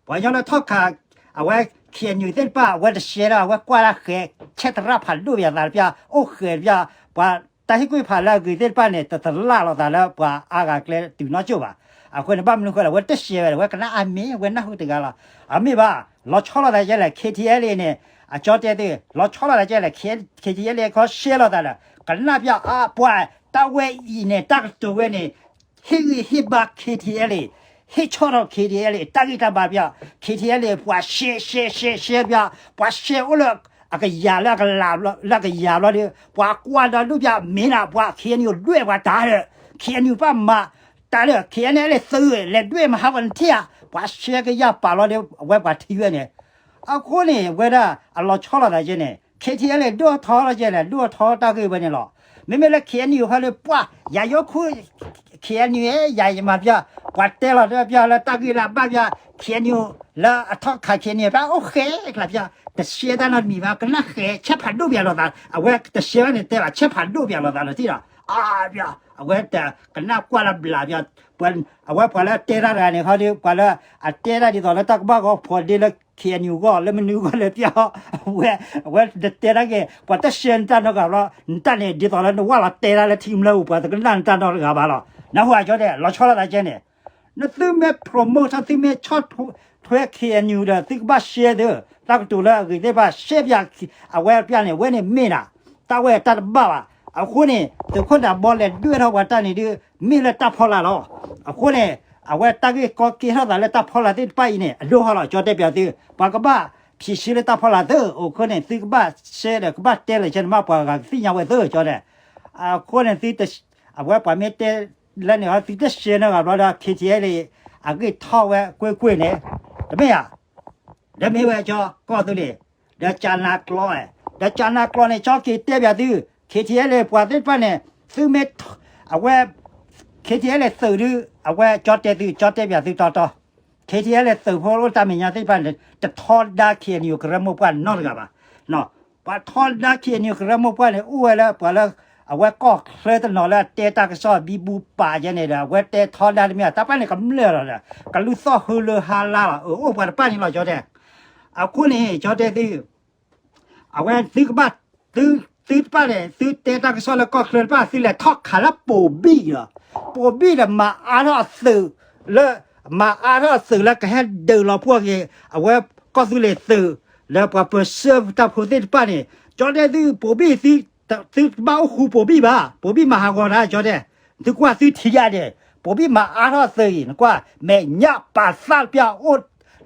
ပှၤကညီလၢထီၣ်ခး အဝဲ ခ့အဲၣ်ယူၣ် သ့ၣ်တဖၣ် အဝဲတရှဲဒီး အဝဲကွၢ်တၢ်ဃဲၤ ဆဲးသရၣ်ဖးဒိၣ်ပၠးသးတပၠး အိၣ်ဃဲၤတပၠး, ပှၤတၢ်ဟ့ၣ်ကူၣ်ဟ့ၣ်ဖးလၢအဂ့ၤသ့ၣ်တဖၣ်န့ၣ် တသလၣ်လိာ်သးလၢပှၤအါဂၤကျဲတုၤနီတကၠိၢ်ဘၣ်, အဃိန့ၣ် ဘၣ်မနုၤဃိလဲၣ် အဝဲတရှဲဝဲ အဝဲကနၣ်အါမ့ၢ် အဝဲနၢ်ဟူတဂၤလီၤ, အမ့ၢ်ဘၣ် လီၤဆီလိာ်သးကဲလဲၣ် ခ့ထံအဲလ့န့ၣ်, အကၠီတဲသု လီၤဆီလိာ်သးကဲလဲၣ် ခ့ထံအဲလ့ ခီရှဲလိာ်သးဒီး ကနၣ်ပၠးအါပှၤ, တၢ်ဝဲအံၤန့ၣ် တၢ်ကတိၤဝဲန့ၣ် ဟ့ၣ်ဂံၢ်ဟ့ၣ်ဘါ ခ့ထံအဲလ့, ဟ့ၣ်ဆီၣ်ထီၣ် ခ့ထံအဲလ့ တၢ်ဂံၢ်တၢ်ဘါပၠး, ခ့ထံအဲလ့ ပှၤရှဲရှဲရှဲပၠး, ပှၤရှဲအိၣ်လၢအကယၤလၢအကလးဘျီ လၢအကယၤဘျီဒီး ပှၤကွၢ်ဒီဒူၣ်ပၠး မ့ၢ်နၤ ပှၤ ခ့အဲၣ်ယူၣ် ဒွဲၣ်ပှၤတၢ်ဒီး ခ့အဲၣ်ယူၣ် ဘၣ်မၤတၢ်ဒီး ခ့အဲၣ်ယူၣ် သုး လဲၤဒွဲၣ်မဟါပှၤနထံၣ်ဧါ, ပှၤရှဲကယၢ်ပာ်လီၤဒီး အဝဲပှၤထံၣ်ဝဲန့ၣ်, အဃိန့ၣ် ဝဲဒၣ်အလီၤဆီလိာ်သးကဲန့ၣ် ခ့ထံအဲလ့ ဒိၣ်ထီၣ်လီၤကဲလဲၣ် ဒိၣ်ထီၣ်တၢ်ဂ့ၢ်ဝဲန့ၣ်လီၤ. မ့မ့ၢ်လၢ ခ့အဲၣ်ယူၣ် ဟီဒီး ပှၤ ယၤယိခိၣ် ခ့အဲၣ်ယူၣ် ဧၢ ယၤယမၤပၠး, ပှၤတဲလီၤတၢ်ပၠးလၢတၢ်ဂ့ၢ်လၢအဘၣ်ပၠး ခ့အဲၣ်ယူၣ် လၢအထီၣ်ခး ခ့အဲၣ်ယူၣ် ပၠးအိၣ်ဃဲကျးပၠး, တရှဲတၢ်နီတမံၤဘၣ် ကနၣ်ဃဲ ဆဲးဖးဒိၣ်ပၠးလိာ်သး အဝဲတရှဲဘၣ်န့ၣ် တဲဘၣ် ဆဲးဖးဒိၣ်ပၠးလိာ်သးလီၤတံၢ်ဒီး အါပၠး အဝဲတကနၣ်ကွၢ်လၢဘျးပၠး, အဝဲပှၤလၢတဲတၢ်တဂၤန့ၣ် ဟီဒီး ပှၤလၢအတဲတၢ်ဒ်သိးလၢတၢ်ကဘၣ်ဂီၤဖှီၣ်ဒ့လၢ ခ့အဲၣ်ယူၣ် ဂီၢ် လၢမနုၤဂီၢ်လဲၣ်ပၠး, အဝဲ အဝဲတတဲတၢ်က့ၤ ပှၤတရှဲနတၢ်နီတဂၤဘၣ်လီၤ, နတၢ်န့ၣ် ဒ်သိးလၢနဝၢ်လီၤတဲတၢ်လၢထံကမျၢၢ်ပူၤ ပှၤတကနၣ်နတၢ်နီတဂၤဘၣ်လီၤ. နၢ်ဟူဧါ ကၠီတဲ လီၤဆီလိာ်သးကဲန့ၣ် နသုမ့ၢ် promote ထီၣ် သုမ့ၢ်ဆီၣ်ထွဲ ခ့အဲၣ်ယူၣ် ဒီး သုကဘၣ်ရှဲသု တၢ်ကတိၤလၢအဂ့ၤသ့ၣ်တဖၣ် ရှဲပၠး အဝဲပၠးန့ၣ် ဝဲန့ၣ်မ့ၢ်နၤ တၢ်ဝဲတၢ်တဘၣ်ဘၣ်. အဃိန့ၣ် သုးခိၣ်ဒးဘီလဲၤဒွဲၣ်ထီၣ်ပှၤတၢ်န့ၣ်ဒီး မ့ၢ်လၢတၢ်ဖီလာ်လီၤ. အဃိန့ၣ် အဝဲတၢ်ဂ့ၢ်ကီကဲထီၣ်သးလၢတၢ်ဖီလာ်သ့ၣ်တဖၣ်အံၤန့ၣ် အဒိၣ်ဟီလီၤ ကၠီတဲပၠးသု, ပှၤကဘၣ်ဖံးဆၢလၢတၢ်ဖီလာ်သု, အိၣ်ခိၣ်န့ၣ် သုကဘၣ်ဆှၢဒီး ကဘၣ်တဲလၢာ်ဆၢန့ၣ်မး ပှၤဂၤကသ့ၣ်ညါဝဲသု ကၠီတဲ, အဃိန့ၣ် သုတ, အဝဲပှၤမ့ၢ်တဲလၢန့ၣ် သုတဆှၢန့ၢ်ဂၤဘျီဒီး KTLA အဂ့ၢ်ထီၣ်ဝဲကွ့ၢ်ကွ့ၢ်န့ၣ်, တမ့ၢ်ဧါ, ဒီးမ့ၢ်ဝဲကၠီကီၢ်သူလ့ၤ, ဒီးကၠနါကျီ, ဒီးကၠနါကျီန့ၣ် ကၠီက့ၤတဲပၠးသု, KTLA ပှၤသ့ၣ်တဖၣ်န့ၣ်, သုမ့ၢ်, အဝဲ, KTLA သုးဒု, အဝဲကၠီတဲသု ကၠီတဲပၠးသုတီတီ, KTLA သုးဖိအိၣ်တၢ်မဲာ်ညါသ့ၣ်တဖၣ်န့ၣ် တထီဒါ KNU ကရၢမိၢ်ပှၢ်နီတဂၤဘၣ်, ပှၤထီဒါ KNU ကရၢမိၢ်ပှၢ်န့ၣ် အိၣ်ဝဲလၢပှၤလၢ, အဝဲကီၢ်ချၢတနီၤလၢအတဲတၢ်ကစီၣ်ဘံဘူပာ်ယဲန့ၣ်ဒီး အဝဲတဲထီဒါတမ့ၢ် တၢ်ပၢ်န့ၣ်ကမျၢၢ်လီၤဒီး ကလုၢ်သီၣ်ဟူလၢဟါလါလီၤ အအိၣ်ပှၤတဖၣ်န့ၣ်လီၤ ကၠီတဲ, အဃိန့ၣ် ကၠီတဲသု အဝဲသုကဘၣ်, သု, သုတဖၣ်န့ၣ် သုတဲတၢ်ကစီၣ်လၢကီၢ်ချၢတဖၣ် သုလဲၤထီၣ်ခးလၢပိာ်ဘံၣ်လီၤ, ပိာ်ဘံၣ်ဒီးမၤအါထီၣ်အသုး, လၢ, မၤအါထီၣ်အသုးလၢကဟဲဒုးလီၤပှီၢ်က့ၤ, အဝဲကီၢ်သူလ့ၤသုး, လၢပှၤပၢဆှၢတၢ်ဖိသ့ၣ်တဖၣ်န့ၣ် ကၠီတဲသု ပိာ်ဘံၣ်သု, သုတဘၣ်အိၣ်ဃူပိာ်ဘံၣ်ဘၣ်, ပိာ်ဘံၣ်မၤဟးဂီၤတၢ် ကၠီတဲ, သုကွၢ်သုထံၣ်ယါဒဲး, ပိာ်ဘံၣ်မၤအါထီၣ်အသုးအံၤ နကွၢ်, မဲာ်ညါပာ်သၣ်ပျၢ်အိၣ်,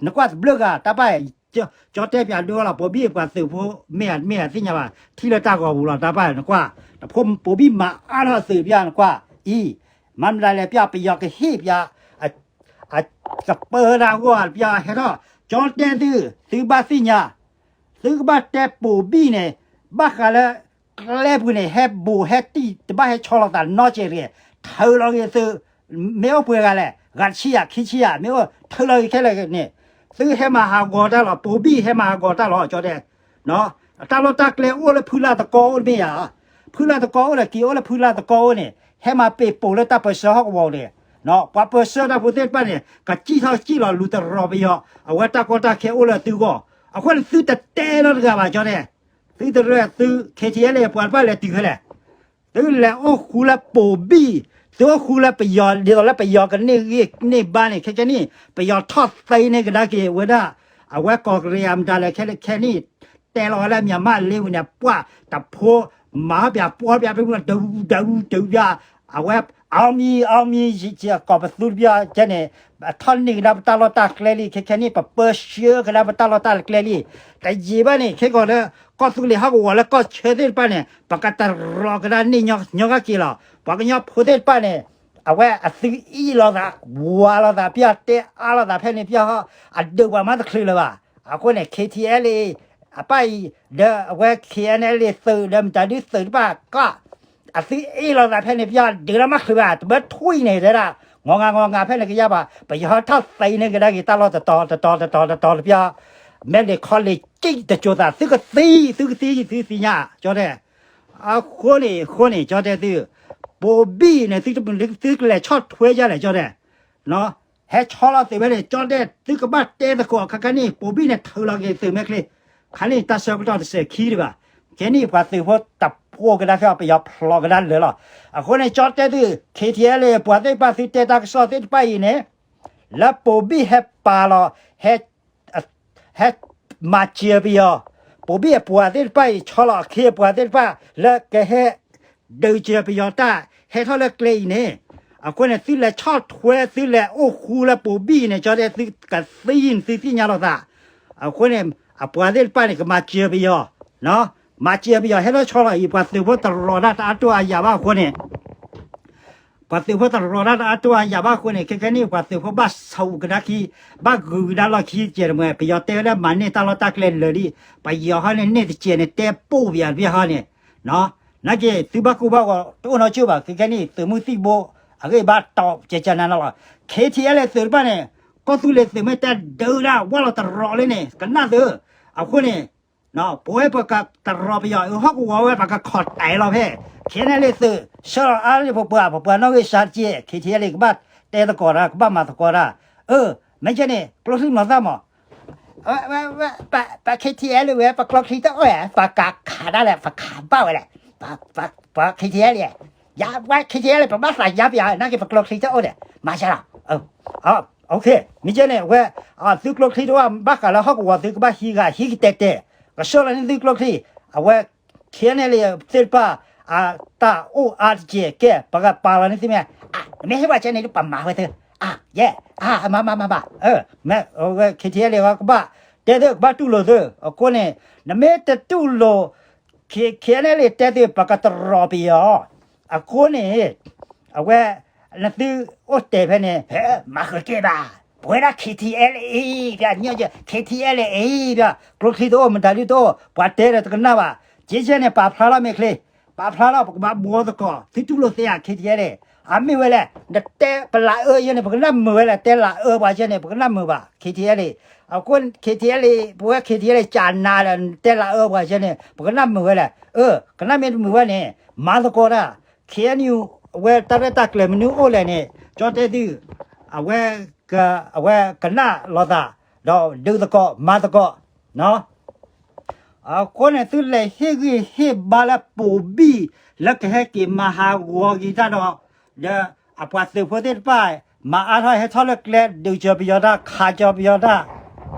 နကွၢ်တဘျုးဂၤ တၢ်ပၢ် ကၠီတဲပၠးဒိလီၤ ပိာ်ဘံၣ်ပှၤသုးဖိ, မ့ၢ်ဧါတမ့ၢ်ဧါသ့ၣ်ညါဘၣ် ထံၣ်လၢတၢ်ဂီၤပူၤလီၤ တၢ်ပၢ် နကွၢ်, တဖိပိာ်ဘံၣ်မၤအါထီၣ်အသုးပၠး နကွၢ်, အံၤ, မၤမတၤလဲၣ်ပၠး ပယီၤကဟ့ၣ်ပၠး, အ, ကပၢတၢ်ဂီၢ်ပၠးဟဲထီၣ်, ကၠီတဲသု, သုဘၣ်သ့ၣ်ညါ, သုကဘၣ်တဲပိာ်ဘံၣ်န့ၣ်, ဘၣ်ဃးလၢ, ကျဲပူၤန့ၣ် ဟဲဘိးဟဲတံၢ် တဘၣ်ဟဲဆီလီၤသးနီတစဲးတဂ့ၤ, ထုးလီၤဂ့ၤသုး, မ့ၢ်အိၣ်ပှဲၤဂၤလဲၣ် ဂၤတဆံယၤ ခံဆံယၤ မ့ၢ်အိၣ်ထုးလီၤဂ့ၤခဲလၢာ်န့ၣ်, သုဟဲမၤဟးဂီၤတၢ်လီၤ ပိာ်ဘံၣ်ဟဲမၤဟးဂီၤတၢ်လီၤ ကၠီတဲ, တၢ်လီၢ်တၢ်ကျဲအိၣ်လၢဖုလၢ်သကီအိၣ်တမ့ၢ်ဧါ, ဖုလၢ်သကီအိၣ်ဒီးက့ၤအိၣ်လၢဖုလၢ်သကီအိၣ်န့ၣ် ဟဲမၤပ့ၤပိာ်လၢတၢ်ပၢဆှၢဟီၣ်ကဝီၤန့ၣ်, ပှၤပၢဆှၢတၢ်ဖိသ့ၣ်တဖၣ်န့ၣ် ကစံၣ်ထီၣ်စံၣ်လီၤလူၤတရီၤပယီၤ, အဝဲတၢ်ကီတၢ်ခဲအိၣ်လၢသုဂီၢ်, အဃိန့ၣ်သုတတဲနီတဂၤဘၣ် ကၠီတဲ သုတရၢသု KTLA ပှၤတဖၣ်လဲၤတုၤဖဲလဲၣ်, သုလဲၤအိၣ်ဃူလၢပိာ်ဘံၣ်, သုအိၣ်ဃူလၢပယီၤ ဒ်သိးလၢပယီၤကန့ၢ်ဂံၢ်န့ၢ်ဘါန့ၣ် ခဲကဲန့ၣ် ပယီၤထီၣ်သ့န့ၢ်ကဒါက့ၤဝဲဒၣ်, အဝဲကီၢ်ကရံၣ်အမတၤလဲၣ် ခဲခဲန့ၣ်, တဲလီၤဝဲလၢ မြန်မာ့အလင်း ဝံၤန့ၣ် ပှၢ်တဖိ, မၤပၠးပှီပၠး ပဒူဒူဒူပၠး, အဝဲ အောင်မြင်အောင်မြင် ယကီၢ်ပသူတပၠးကဲန့ၣ်, ထီၣ်န့ၢ်ကဒါပတၢ်လီၢ်တၢ်ကျဲလံ ခဲခဲန့ၣ် ပပၢဆှၢကဒါပတၢ်လီၢ်တၢ်ကျဲလံ, တယံာ်ဘၣ်န့ၣ် ခဲကီးလၢ ကီၢ်သူလ့ၤဟီၣ်ကဝီၤလၢကီၢ်ဆၢသ့ၣ်တဖၣ်န့ၣ် ပကတရီၤကဒါန့ၢ်ညီညီက့ၤလီၤ. ပှၤကညီဖိသ့ၣ်တဖၣ်န့ၣ် အဝဲအသုအ့ၣ်လိာ်သး, ဝၤလိာ်သးပၠး တဲအါလိာ်သးဖဲန့ၣ်ပၠးဟီ, အဒုးပှၤမးတချုးလၢၤဘၣ်. အဃိန့ၣ် KTLA အပၢ်အံၤ, ဒီးအဝဲ KNLA သုး ဒီးမတၤဒုသုးတဖၣ်ကီး, အသုအ့ၣ်လိာ်သးဖဲန့ၣ်ပၠး ဒုးလၢမးချုးဘၣ် တဘၣ်ထွံၣ်န့ၣ်တဲဒၣ်, ငီၤငါငီၤငါဖဲန့ၣ်ကယါဘၣ် ပယီၤထီၣ်သ့န့ၢ်ကဒါက့ၤတၢ်လီၢ်တတီၤတတီၤတတီၤတတီၤတပၠး, မဲာ်လ့ၣ်ခီလ့ၣ်ကံၣ်တစိၤသး သုကသံ, သုကသံ, သုသ့ၣ်ညါ, ကၠီတဲ အဃိန့ၣ် အဃိန့ၣ် ကၠီတဲသု, ပိာ်ဘံၣ်န့ၣ် သုကလဲၤဆီၣ်ထွဲယါလဲၣ် ကၠီတဲ, ဟဲဆီလီၤသုးဖဲန့ၣ် ကၠီတဲ သုကဘၣ်တဲသကိးခဲကနံၣ် ပိာ်ဘံၣ်န့ၣ် ထုးလီၤက့ၤသုးမဲာ်ချံ, ခါန့ၣ် တၢ်ဆၢကတီၢ်တစဲးခံဒံးဘၣ်, ခဲန့ၣ် ပှၤသုးဖိတဖိကဒါက့ၤ ပယီၤဖျိးကဒါလၢာ်လီၤ. အဃိန့ၣ် ကၠီတဲသု, KTLA ပှၤသ့ၣ်တဖၣ်သုတဲတၢ်ကစီၣ်သ့ၣ်တဖၣ်အံၤန့ၣ်, လၢပိာ်ဘံၣ်ဟဲပာ်လီၤ, ဟဲ ဟဲမၤစၢၤပယီၤ, ပိာ်ဘံၣ်အပှၤသ့ၣ်တဖၣ်အံၤ ဆီလီၤအခ့အပှၤသ့ၣ်တဖၣ် လၢကဟဲဒုးစၢၤပယီၤတၢ် ဟဲထီၣ်လၢကျဲအံၤန့ၣ်, အဃိန့ၣ် သုလဲၤဆီၣ်ထွဲ သုလဲၤအိၣ်ဃူလၢပိာ်ဘံၣ်န့ၣ် ကၠီတဲ သုကသံန့ၣ် သုသ့ၣ်ညါလိာ်သး, အဃိန့ၣ် အပှၤသ့ၣ်တဖၣ်န့ၣ် ကမၤစၢၤပယီၤ, မၤစၢၤပယီၤ ဟဲထီၣ်ဆီလီၤအံၤ ပှၤသုးဖိတရီၤတၢ်တအါတိၢ်အါယၤဘၣ်အဃိန့ၣ် ပှၤသုးဖိတရီၤတၢ်တအါတိၢ်အါယၤဘၣ်အဃိန့ၣ် ခဲခဲန့ၣ် ပှၤသုးဖိဘၣ်ဆိးကဒါခံ, ဘၣ်ဂုာ်ကဒါလီၢ်ခံကဲတမံၤ ပယီၤတဲဝဲလၢမၤန့ၢ်တၢ်လီၢ်တၢ်ကျဲလၢာ်လံ, ပယီၤဟီန့ၣ် န့ၢ်တကဲန့ၣ် တဲပိာ်ပယီၤတဘ့ၣ်ဟီန့ၣ်, နာ်က့ သုဘၣ်ကိၢ်ဘၣ်ဂီၤတအိၣ်နီတကၠိၢ်ဘၣ် ခဲခဲန့ၣ် သုးမုၢ်သံၣ်ဘိ အဂ့ၢ်ဘၣ်တီၢ်ကဲကနၤနီၤလီၤ, ခ့ထံအဲလ့သုးတဖၣ်န့ၣ် ကီၢ်သူလ့ၤသုးမ့ၢ်တဲဒုးဒၣ်ဝဲလီၤတရီၤလံန့ၣ် ကနၣ်သု, အဃိန့ၣ် ပဝဲပကတရီၤပယီၤအဟီၣ်ကဝီၤဝဲ ပကခီၣ်တဲာ်လီၤဖဲ ခ့န့ၣ်လ့သုး ဆှၢလီၤအါလၢပပှၤ ပပှၤနီၣ်ဂံၢ်စှၤတက့ၢ် ခ့ထံအဲလ့ ကဘၣ်တဲသကိးတၢ် ကဘၣ်မၤသကိးတၢ်, အၢ မ့ၢ်ကဲန့ၣ် ကျိချံမျိာ်သၣ်မး ပ ခ့ထံအဲလ့ဝဲ ပကျိချံတအိၣ်ဧါ ပကခးဒၣ်လဲာ် ပခးဘၣ်ဝဲလဲၣ်, ပ ခ့ထံအဲလ့ ယၤဝဲ ခ့ထံအဲလ့ ပဘၣ်သးယါပယီၤ နာ်က့ ပကျိချံတအိၣ်ဒီး မၤစၢၤလီၤ မ့ၢ်ကဲန့ၣ် အဝဲ သုကျိချံတအိၣ် ဘၣ်ဃးလၢဟီၣ်ကဝီၤသု ကဘၣ်ဟံးဂၤဟံးကတဲာ်တဲာ်, ကဆှၢလီၤန့ၢ်သုကျိချံ, အဝဲ ခ့န့ၣ်လ့ သ့ၣ်တဖၣ် အတၢ်အိၣ်အါတက့ၢ် ကဲ ပကပာ်လီၤန့ၢ်သုမ့ၢ်, နမ့ၢ်ဟ့ၣ်ပှၤကဲန့ၣ် ပမၤဝဲသု, အ ယဲ, အမၤမၤမၤမၤ, မ့ၢ်ဝဲ KTLA ကဘၣ်တဲသု ကဘၣ်တူၢ်လိာ်သု, အဃိန့ၣ် နမ့ၢ်တတူၢ်လိာ် K- KNLA တဲသု ပကတရီးပယီၤ, အဃိန့ၣ် အဝဲ နသုအိၣ်တဲာ်ဖဲန့ၣ် မၤဃုာ်က့ၤဘၣ်, ပဝဲဒၣ် KTLA ပ KTLA ပ ကျိချံတအိၣ် မတၤဒုတအိၣ် ပှၤတဲဒီးတကနၣ်ဘၣ်, ကဲကဲန့ၣ် ပာ်ဖျါလီၤမ့ၢ်ချ့, ပာ်ဖျါလီၤ ပကဘၣ်ဘှီသကိး သုတူၢ်လိာ်သ့ဧါ KTLA, အမ့ၢ်ဝဲလဲၣ် နတဲပလးအၢယဲန့ၣ် ပကနၣ်မုာ်ဝဲလဲၣ်, တဲလးအၢပှၤယဲန့ၣ် ပကနၣ်မုာ်ဘၣ် KTLA, အဃိ KTLA ပဝဲ KTLA ကနၤဒီး နတဲလးအၢပှၤယဲန့ၣ် ပကနၣ်မုာ်ဝဲလဲၣ်, အၢ ကနၣ်မ့ၢ်တမုာ်ဝဲန့ၣ် မၤသကိးတၢ်, KNU အဝဲတၢ်ရဲၣ်တၢ်ကျဲၤမနုၤအိၣ်လဲၣ်န့ၣ် ကၠီတဲသု အဝဲ အဝဲကနၣ်လိာ်သး ဒီးဒုးသကိးမၤသကိး, အဃိန့ၣ် သုလဲၤဟ့ၣ်ဂံၢ်ဟ့ၣ်ဘါလၢပိာ်ဘံၣ် လၢကဟဲက့ၤမၤဟးဂီၤက့ၤတၢ်ဒီး ဒီးအပှၤသုးဖိသ့ၣ်တဖၣ် မၤအါထီၣ်ဟဲထီၣ်လၢကျဲ ဒုးကၢၤပယီၤတၢ် ခးကၢၤပယီၤတၢ်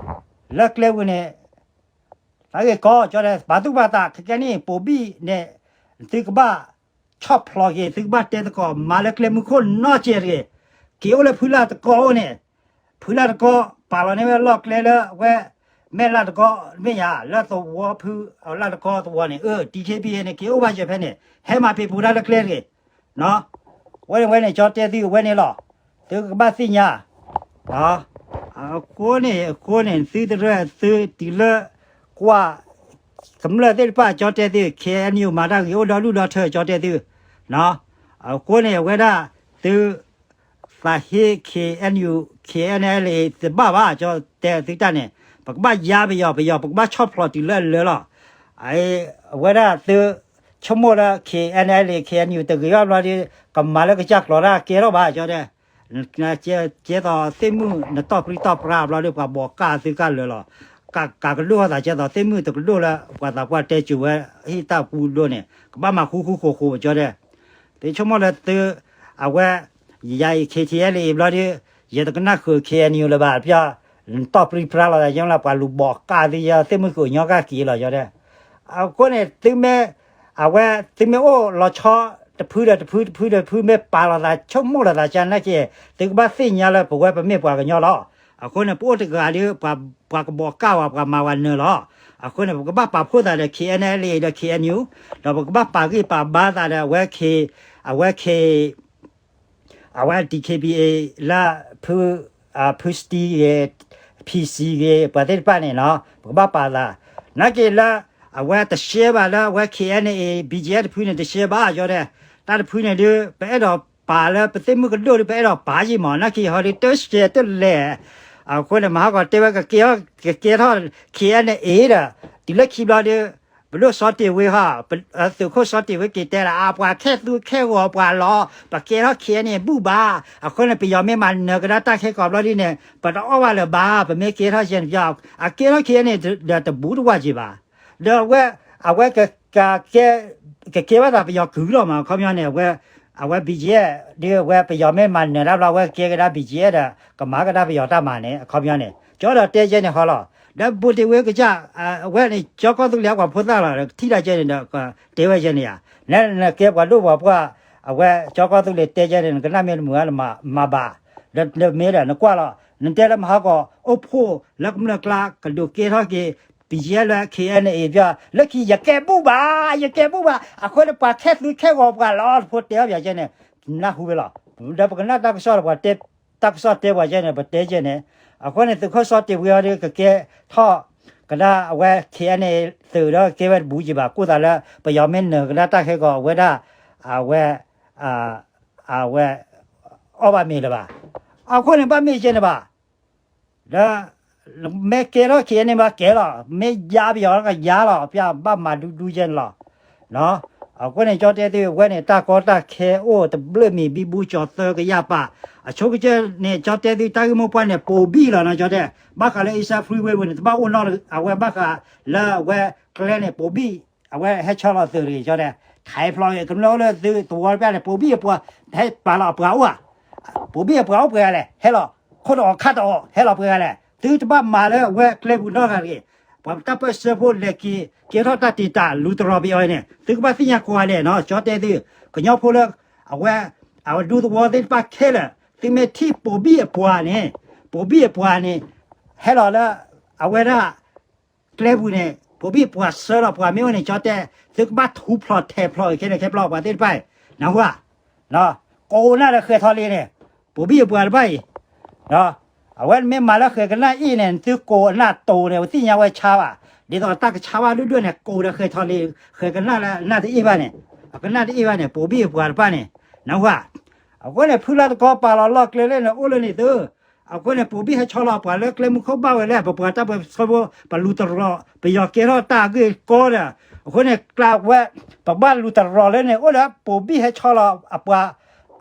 လၢကျဲပူၤန့ၣ် တၢ်ဂ့ၢ်ကီ ကၠီတဲ ပာ်သူၣ်ပာ်သး ခဲကဲန့ၣ် ပိာ်ဘံၣ်န့ၣ် သုကဘၣ်ဆီၣ်ဖျိးက့ၤ သုကဘၣ်တဲသကိးမၤလၢကျဲမုၢ်ခိၣ်နီတစဲးတဂ့ၤ, က့ၤအိၣ်လၢဖုလၢ်တကီအိၣ်န့ၣ်, ဖုလၢ်တကီ ပာ်လီၤန့ၢ်ဝဲလီၢ်ကျဲလၢအဝဲ မဲၢ်လၢ်တကီ မ့ၢ်ယၤ လၢသဝီဖု အလၢ်တကီသဝီန့ၣ် အၢ DKBA န့ၣ် က့ၤအိၣ်ဘၣ်စၢၤဖဲန့ၣ် ဟဲမၤပ့ၤပူၤတၢ်လၢကျဲတဂ့ၤ ဝဲန့ၣ်ဝဲန့ၣ် ကၠီတဲသုဝဲန့ၣ်လီၤ. သုကဘၣ်သ့ၣ်ညါ, အဃိန့ၣ် အဃိန့ၣ် သုတရၢၢ်သုတုၤလၢ ကွၢ် ကမျၢၢ်သ့ၣ်တဖၣ် ကၠီတဲသု KNU မၤတၢ်ဂ့ၤအိၣ်ဒီဒူၣ်ဒီထၢ ကၠီတဲသု, အဃိန့ၣ် အဝဲဒၣ် သု သးဟ့ KNU KNLA တဘၣ်ဘၣ် ကၠီတဲသုတၢ်န့ၣ် ပကဘၣ်ယါပယီၤ ပယီၤ ပကဘၣ်ဆီၣ်ဖျိးတုၤလၢအလၢလီၤ. အဝဲဒၣ်သု ဆိကမိၣ်လၢ KNLA KNU တဂ့ၤဘၣ်ဘျီဒီး ကမၤလၢကစၢ်ကျိၤတၢ်ကဲထီၣ်ဘၣ် ကၠီတဲ ကဲသိးသ့ၣ်မုၣ်နတီၢ်ပြံတီၢ်ပြါဘျီဒီး ပှၤဘိးကၢ်သုကၢ်လၢာ်လီၤ. ကးကဒိၣ်ထီၣ်သးကဲသိးသ့ၣ်မုၣ်တကဒိၣ်လၢ ပှၤသးပှၢ်တဲစၢၤဝဲ ဟ့ၣ်တၢ်ပူဒိၣ်န့ၣ် ကဘၣ်မၤဃူဃူဃီၤဃီၤ ကၠီတဲ သုဆိကမိၣ်လၢသု အဝဲ ယၤအံၤ KTLA အံၤဘျီဒီး ယတကနၣ်ဃုာ် KNU လၢၤဘၣ် ပျီ နတီၢ်ပြံပြါလီၤသး ယဲလၢပှၤလူၤဘိးကၢ်သု ယသ့ၣ်မုၣ်ကအိၣ်ညီကၢ်က့ၤလီၤ ကၠီတဲ အဃိန့ၣ် သုမ့ၢ် အဝဲ သုမ့ၢ်အိၣ်လီၤဆီ တဖုဒီးတဖု တဖုဒီးတဖု မ့ၢ်ပာ်လီၤသး ဆိကမိၣ်လီၤသးကၢ်နာ်က့ၤ သုကဘၣ်သ့ၣ်ညါလၢပဝဲပမ့ၢ်ပှၤကညီလီၤ. အဃိန့ၣ် ပအိၣ်တဂၤဒီး ပှၤကဘိးကၢ်ဝဲ ပှၤမၤဝဲနၢၤလီၤ. အဃိန့ၣ် ပကဘၣ်ပာ်ဖှိၣ်သးဒီး KNLA ဒီး KNU ဒီးပကဘၣ်ပာ်ဂံၢ်ပာ်ဘါသးဒီး အဝဲ K အဝဲ DKBA လၢ ဖု ဖုစတံဂ့ၤ PC ဂ့ၤ ပှၤသ့ၣ်တဖၣ်န့ၣ်နီၤ ပကဘၣ်ပာ်သး နာ်က့ၤလၢ အဝဲတရှဲဘၣ်လၢအဝဲ KNA BGF တဖုန့ၣ် တရှဲဘၣ် ကၠီတဲ တၢ်တဖုန့ၣ်ဒုး ပအဲၣ်ဒိးပာ်လၢပသ့ၣ်မုၣ်ကဒိၣ်ဒုး ပအဲၣ်ဒိးပာ်ယံာ်မး နာ်က့ၤဟီဒုး တရှဲတလဲၣ် အဃိန့ၣ် မဟါကီးတဲဝဲ ကကဲထီၣ် ကကဲထီၣ် KNA ဒီး တုၤလၢခံဘျီဒုး ပဒိၣ်စီတ့ၢ်ဝ့ဟီ သုးခိၣ်စီတ့ၢ်ဝ့က့ၤတဲလၢ အပှၤခဲသူခဲဂီၤပှၤလီၤ ပကဲထီၣ် KNA ဘူၣ်ဘၣ် အဃိန့ၣ် ပယီၤမ့ၢ်မၤနၢၤကဒါတၢ်ခဲကီးဘျီဒ်န့ၣ် ပတအီၣ်ဘၣ်လၢၤဘၣ် ပမ့ၢ်ကဲထီၣ်ယဲန့ၣ် ပယီၤ အကဲထီၣ် KNA ဒီးတဘူးတဝၢ်က့ၤဘၣ် ဒီးအဝဲ အဝဲ ကကဲဘၣ်သးပယီၤကုၢ်လီၤမး အခီပညီန့ၣ် အဝဲ အဝဲ BGF ဒ်အဝဲပယီၤမ့ၢ်မၤနၢၤတၢ်ဘျီ အဝဲကဲကဒါ BGF ဒီး ကမၤကဒါပယီၤတၢ်မၤန့ၣ် အခီပညီန့ၣ် ကၠီဒီးတဲကဲန့ၣ်ဟီလီၤ ဒီးဘူးတ့ၢ်ဝ့ကစၢ် အဝဲန့ၣ် ကၠီကီၢ်သူလ့ၤအပှၤဖိသၣ်လီၤ ထံၣ်ဒၣ်ကဲန့ၣ်ဒီး တဲဝဲကဲန့ၣ်ယါ နကဲပှၤဒိၣ်ပှၤပှၢ် အဝဲကၠီကီၢ်သူလ့ၤတဲကဲန့ၣ် နကနၣ်မ့ၢ်တမုာ်မၤဘၣ် ဒီးမ့ၢ်ဒီးနကွၢ်လီၤ နတဲလၢမဟါကီး အိၣ်ဖှိၣ်လၢကမျၢၢ်ကျါ ကဒုးကဲထီၣ်က့ၤ BGF လၢ KNA ပျီ လၢခံယကဲဘူၣ်ဘၣ် ယကဲဘူၣ်ဘၣ် အဃိန့ၣ် ပှၤခဲသူခဲဂီၤပှၤလီၤ တဖိတဲအီၣ်ပၠးကဲန့ၣ် နၢ်ဟူဝဲလီၤ ဒီးပကနၣ်တၢ်ကစီၣ်ဒီးပှၤတဲ တၢ်ကစီၣ်တဲပှၤကဲန့ၣ် ပတဲကဲန့ၣ် အဃိန့ၣ် သုးခိၣ်စီတ့ၢ်ဝ့အီၤဒီး ကကဲထီၣ် ကဒါအဝဲ KNA သုးဒီးကဲဝဲတဘူးက့ၤဘၣ် ကိၣ်သးလၢ ပယီၤမ့ၢ်နၢၤကဒါတၢ်ခဲကီး အဝဲဒၣ် အဝဲ အဝဲ အီၣ်ဘၣ်မ့ၤလၢၤဘၣ် အဃိန့ၣ် ဘၣ်မ့ၢ်ကဲန့ၣ်ဘၣ် ဒီး မ့ၢ်ကဲထီၣ် KNA ဘၣ်ကဲလီၤ မ့ၢ်ယါပယီၤကယါလီၤ ပျီဘၣ်မၤဒူဒူကဲန့ၣ်လီၤ အဃိန့ၣ် ကၠီတဲသုဝဲန့ၣ် တၢ်ကီတၢ်ခဲအိၣ်တဘျုးမံၤ ဘံဘူကၠီၤသၢကယၢ်ပာ် အဆိကတၢၢ်န့ၣ် ကၠီတဲသုတၢ်ဂ့ၢ်မိၢ်ပှၢ်န့ၣ် ပိာ်ဘံၣ်လီၤနီၤ ကၠီတဲ ဘၣ်ဃးလၢ Asia Freeway ပူၤန့ၣ် တဘၣ်အိၣ်နီတဂၤ အဝဲဘၣ်ဃးလၢအဝဲကျဲန့ၣ် ပိာ်ဘံၣ် အဝဲဟဲဆီလီၤသုးတဂ့ၤ ကၠီတဲ ခးဖျိးကမျၢၢ်အိၣ်လၢသုသဝီတဖၣ်န့ၣ် ပိာ်ဘံၣ်အပှၤ ဟဲပာ်လီၤအပှၤအိၣ်ဧါ ပိာ်ဘံၣ်အပှၤအိၣ်ပှဲၤဂၤလဲၣ် ဟဲလီၤ ခိၣ်တအီၣ်ခါတအီၣ် ဟဲလီၤပှဲၤဂၤလဲၣ် သုတဘၣ်မၤလၢအဝဲကျဲပူၤနီတဂၤတဂ့ၤ ပှၤတၢ်ပၢၢ်ဆၢဖိလဲၤက့ၤ ကဲထီၣ်တၢ်တ့ၢ်တာ်လူၤတရီပယီၤအံၤန့ၣ် သုကဘၣ်သ့ၣ်ညါကိးဂၤဒဲးနီၤ ကၠီတဲသု ကညီဖိလၢ အဝဲ အဝဲဒူသဝီသ့ၣ်တဖၣ်ခဲလၢာ် သုမ့ၢ်ထံၣ်ပိာ်ဘံၣ်အပှၤန့ၣ်, ပိာ်ဘံၣ်အပှၤန့ၣ် ဟဲလီၤလၢ အဝဲဒၣ် ကျဲပူၤန့ၣ် ပိာ်ဘံၣ်ပှၤဆှၢလီၤပှၤမ့ၢ်အိၣ်န့ၣ် ကၠီတဲ သုကဘၣ်ထူဖျိးထဲးဖျိးခဲန့ၣ် ခဲပျီပှၤသ့ၣ်တဖၣ်အံၤ နၢ်ဟူဧါ, ကိးနၢ်ဒီးဃဲၤထီလ့ၤန့ၣ် ပိာ်ဘံၣ်အပှၤတဖၣ်အံၤ အဝဲမ့ၢ်မၤလၢဃဲၤကနၣ်အ့ၣ်န့ၣ် သုကိးအနၢ်တိၤန့ၣ် ပသ့ၣ်ညါဝဲဆါဘၣ်, ဒ်သိးတၢ်ကဆါဘၣ်ဒိၣ်ဒိၣ်န့ၣ် ကိးဒီးဃဲၤထီလ့ၤ ဃဲၤကနၣ်လၢအနၢ်တအ့ၣ်ဘၣ်န့ၣ်, အကနၣ်တအ့ၣ်ဘၣ်န့ၣ် ပိာ်ဘံၣ်အပှၤတဖၣ်န့ၣ် နၢ်ဟူဧါ, အဃိန့ၣ် ဖုလါသကီပာ်လီၤလီၢ်ကျဲလၢန့ၣ် အိၣ်လၢန့ၣ်သု အဃိန့ၣ် ပိာ်ဘံၣ်ဟဲဆီလီၤပှၤလၢကျဲမုၢ်ခိၣ်ဘၣ်ဝဲလဲၣ်, ပပှၤတၢ်ပၢၢ်ဆၢဖိ ပလူၤတရီၤ ပယီၤကဲထီၣ်တၢ်အဂ့ၢ်ကီဒီး, အဃိန့ၣ် ကျးဝဲ ပဘၣ်လူၤတရီၤလၢန့ၣ် အိၣ်လၢပိာ်ဘံၣ်ဟဲဆီလီၤအပှၤ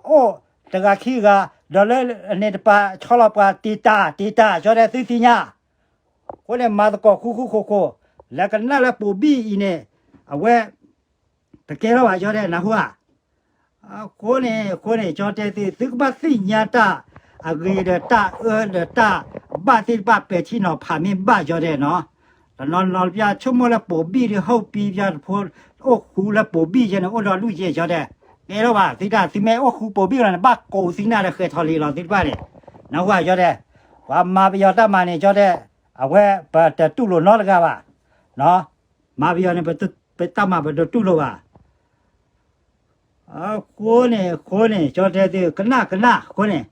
အိၣ်တဂၤခံဂၤ, ဒီးလၢအန့ၣ်တပၤ ဆီလီၤပှၤတံာ်တာ် တံာ်တာ် ကၠီတဲ သုသ့ၣ်ညါ, အဃိန့ၣ် မၤသကိးဃူဃူဃိးဃိး, လဲၤကနၣ်လၢပိာ်ဘံၣ်အံၤန့ၣ် အဝဲ တကဲထီၣ်ဘၣ် ကၠီတဲ နၢ်ဟူဧါ အဃိန့ၣ် အဃိန့ၣ် ကၠီတဲသု သုကဘၣ်သ့ၣ်ညါတၢ်အဂ့ၤဒီးတၢ်အၢဒီးတၢ်ဘၣ်သ့ၣ်တဖၣ် ပဲာ်ထံနီၤဖးမ့ၢ်ဘၣ် ကၠီတဲနီၤ, တနီၤနီၤပျၢ်ဆိကမိၣ်လၢပိာ်ဘံၣ်ဒီး ဟီၣ်ပံပျၢ်တဖိ အိၣ်ဃူလၢပိာ်ဘံၣ်ယဲန့ၣ် အိၣ်ဒီးဒူၣ်ယဲ ကၠီတဲ, ကဲထီၣ်ဘၣ် သုတၢ် သုမ့ၢ်အိၣ်ဃူပိာ်ဘံၣ်လီၤန့ၣ် ဘၣ်ကိးသုနၢ်ဒီးဃဲၤထီလ့ၤလီၤသ့ၣ်တဖၣ်န့ၣ်, နၢ်ဟူဧါ ကၠီတဲ, ပှၤမၤပယီၤတၢ်မၤန့ၣ် ကၠီတဲ, အဝဲပတတူၢ်လိာ်နီတဂၤဘၣ်, မၤပယီၤန့ၣ် ပတၢ်မၤပတတူၢ်လိာ်ဘၣ် အဃိန့ၣ် အဃိန့ၣ် ကၠီတဲသု ကနၣ် ကနၣ် အဃိန့ၣ်,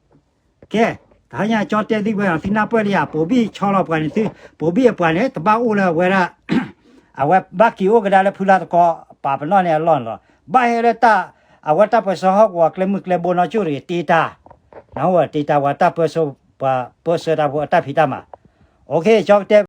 ကဲ, တဟါညါကၠီတဲသုဝဲ သုနၢ်ပၢၢ်လံဧါ ပိာ်ဘံၣ်ဆီလီၤပှၤန့ၣ်သု, ပိာ်ဘံၣ်အပှၤန့ၣ် တဘၣ်အိၣ်လၢအဝဲဒၣ်, အဝဲဘၣ်က့ၤအိၣ်ကဒါလၢဖုလါသကီ ပာ်ပနီၣ်န့ၣ်အလီၢ်န့ၣ်လီၤ. ဘၣ်ဟဲလၢတၢ်, အဝဲတၢ်ပၢၢ်ဆၢဟီၣ်ကဝီၤကျဲမုၢ်ကျဲဘိနီၢ်ကၠိၣ်တဂ့ၤ တ့တၢ်, နၢ်ဟူဧါ တ့တၢ် ပှၤတၢ်ပၢၢ်ဆၢ, ပှၤပၢၢ်ဆၢတၢ်ဖိအတၢ်ဖံးတၢ်မၤ, အကၠီကတဲ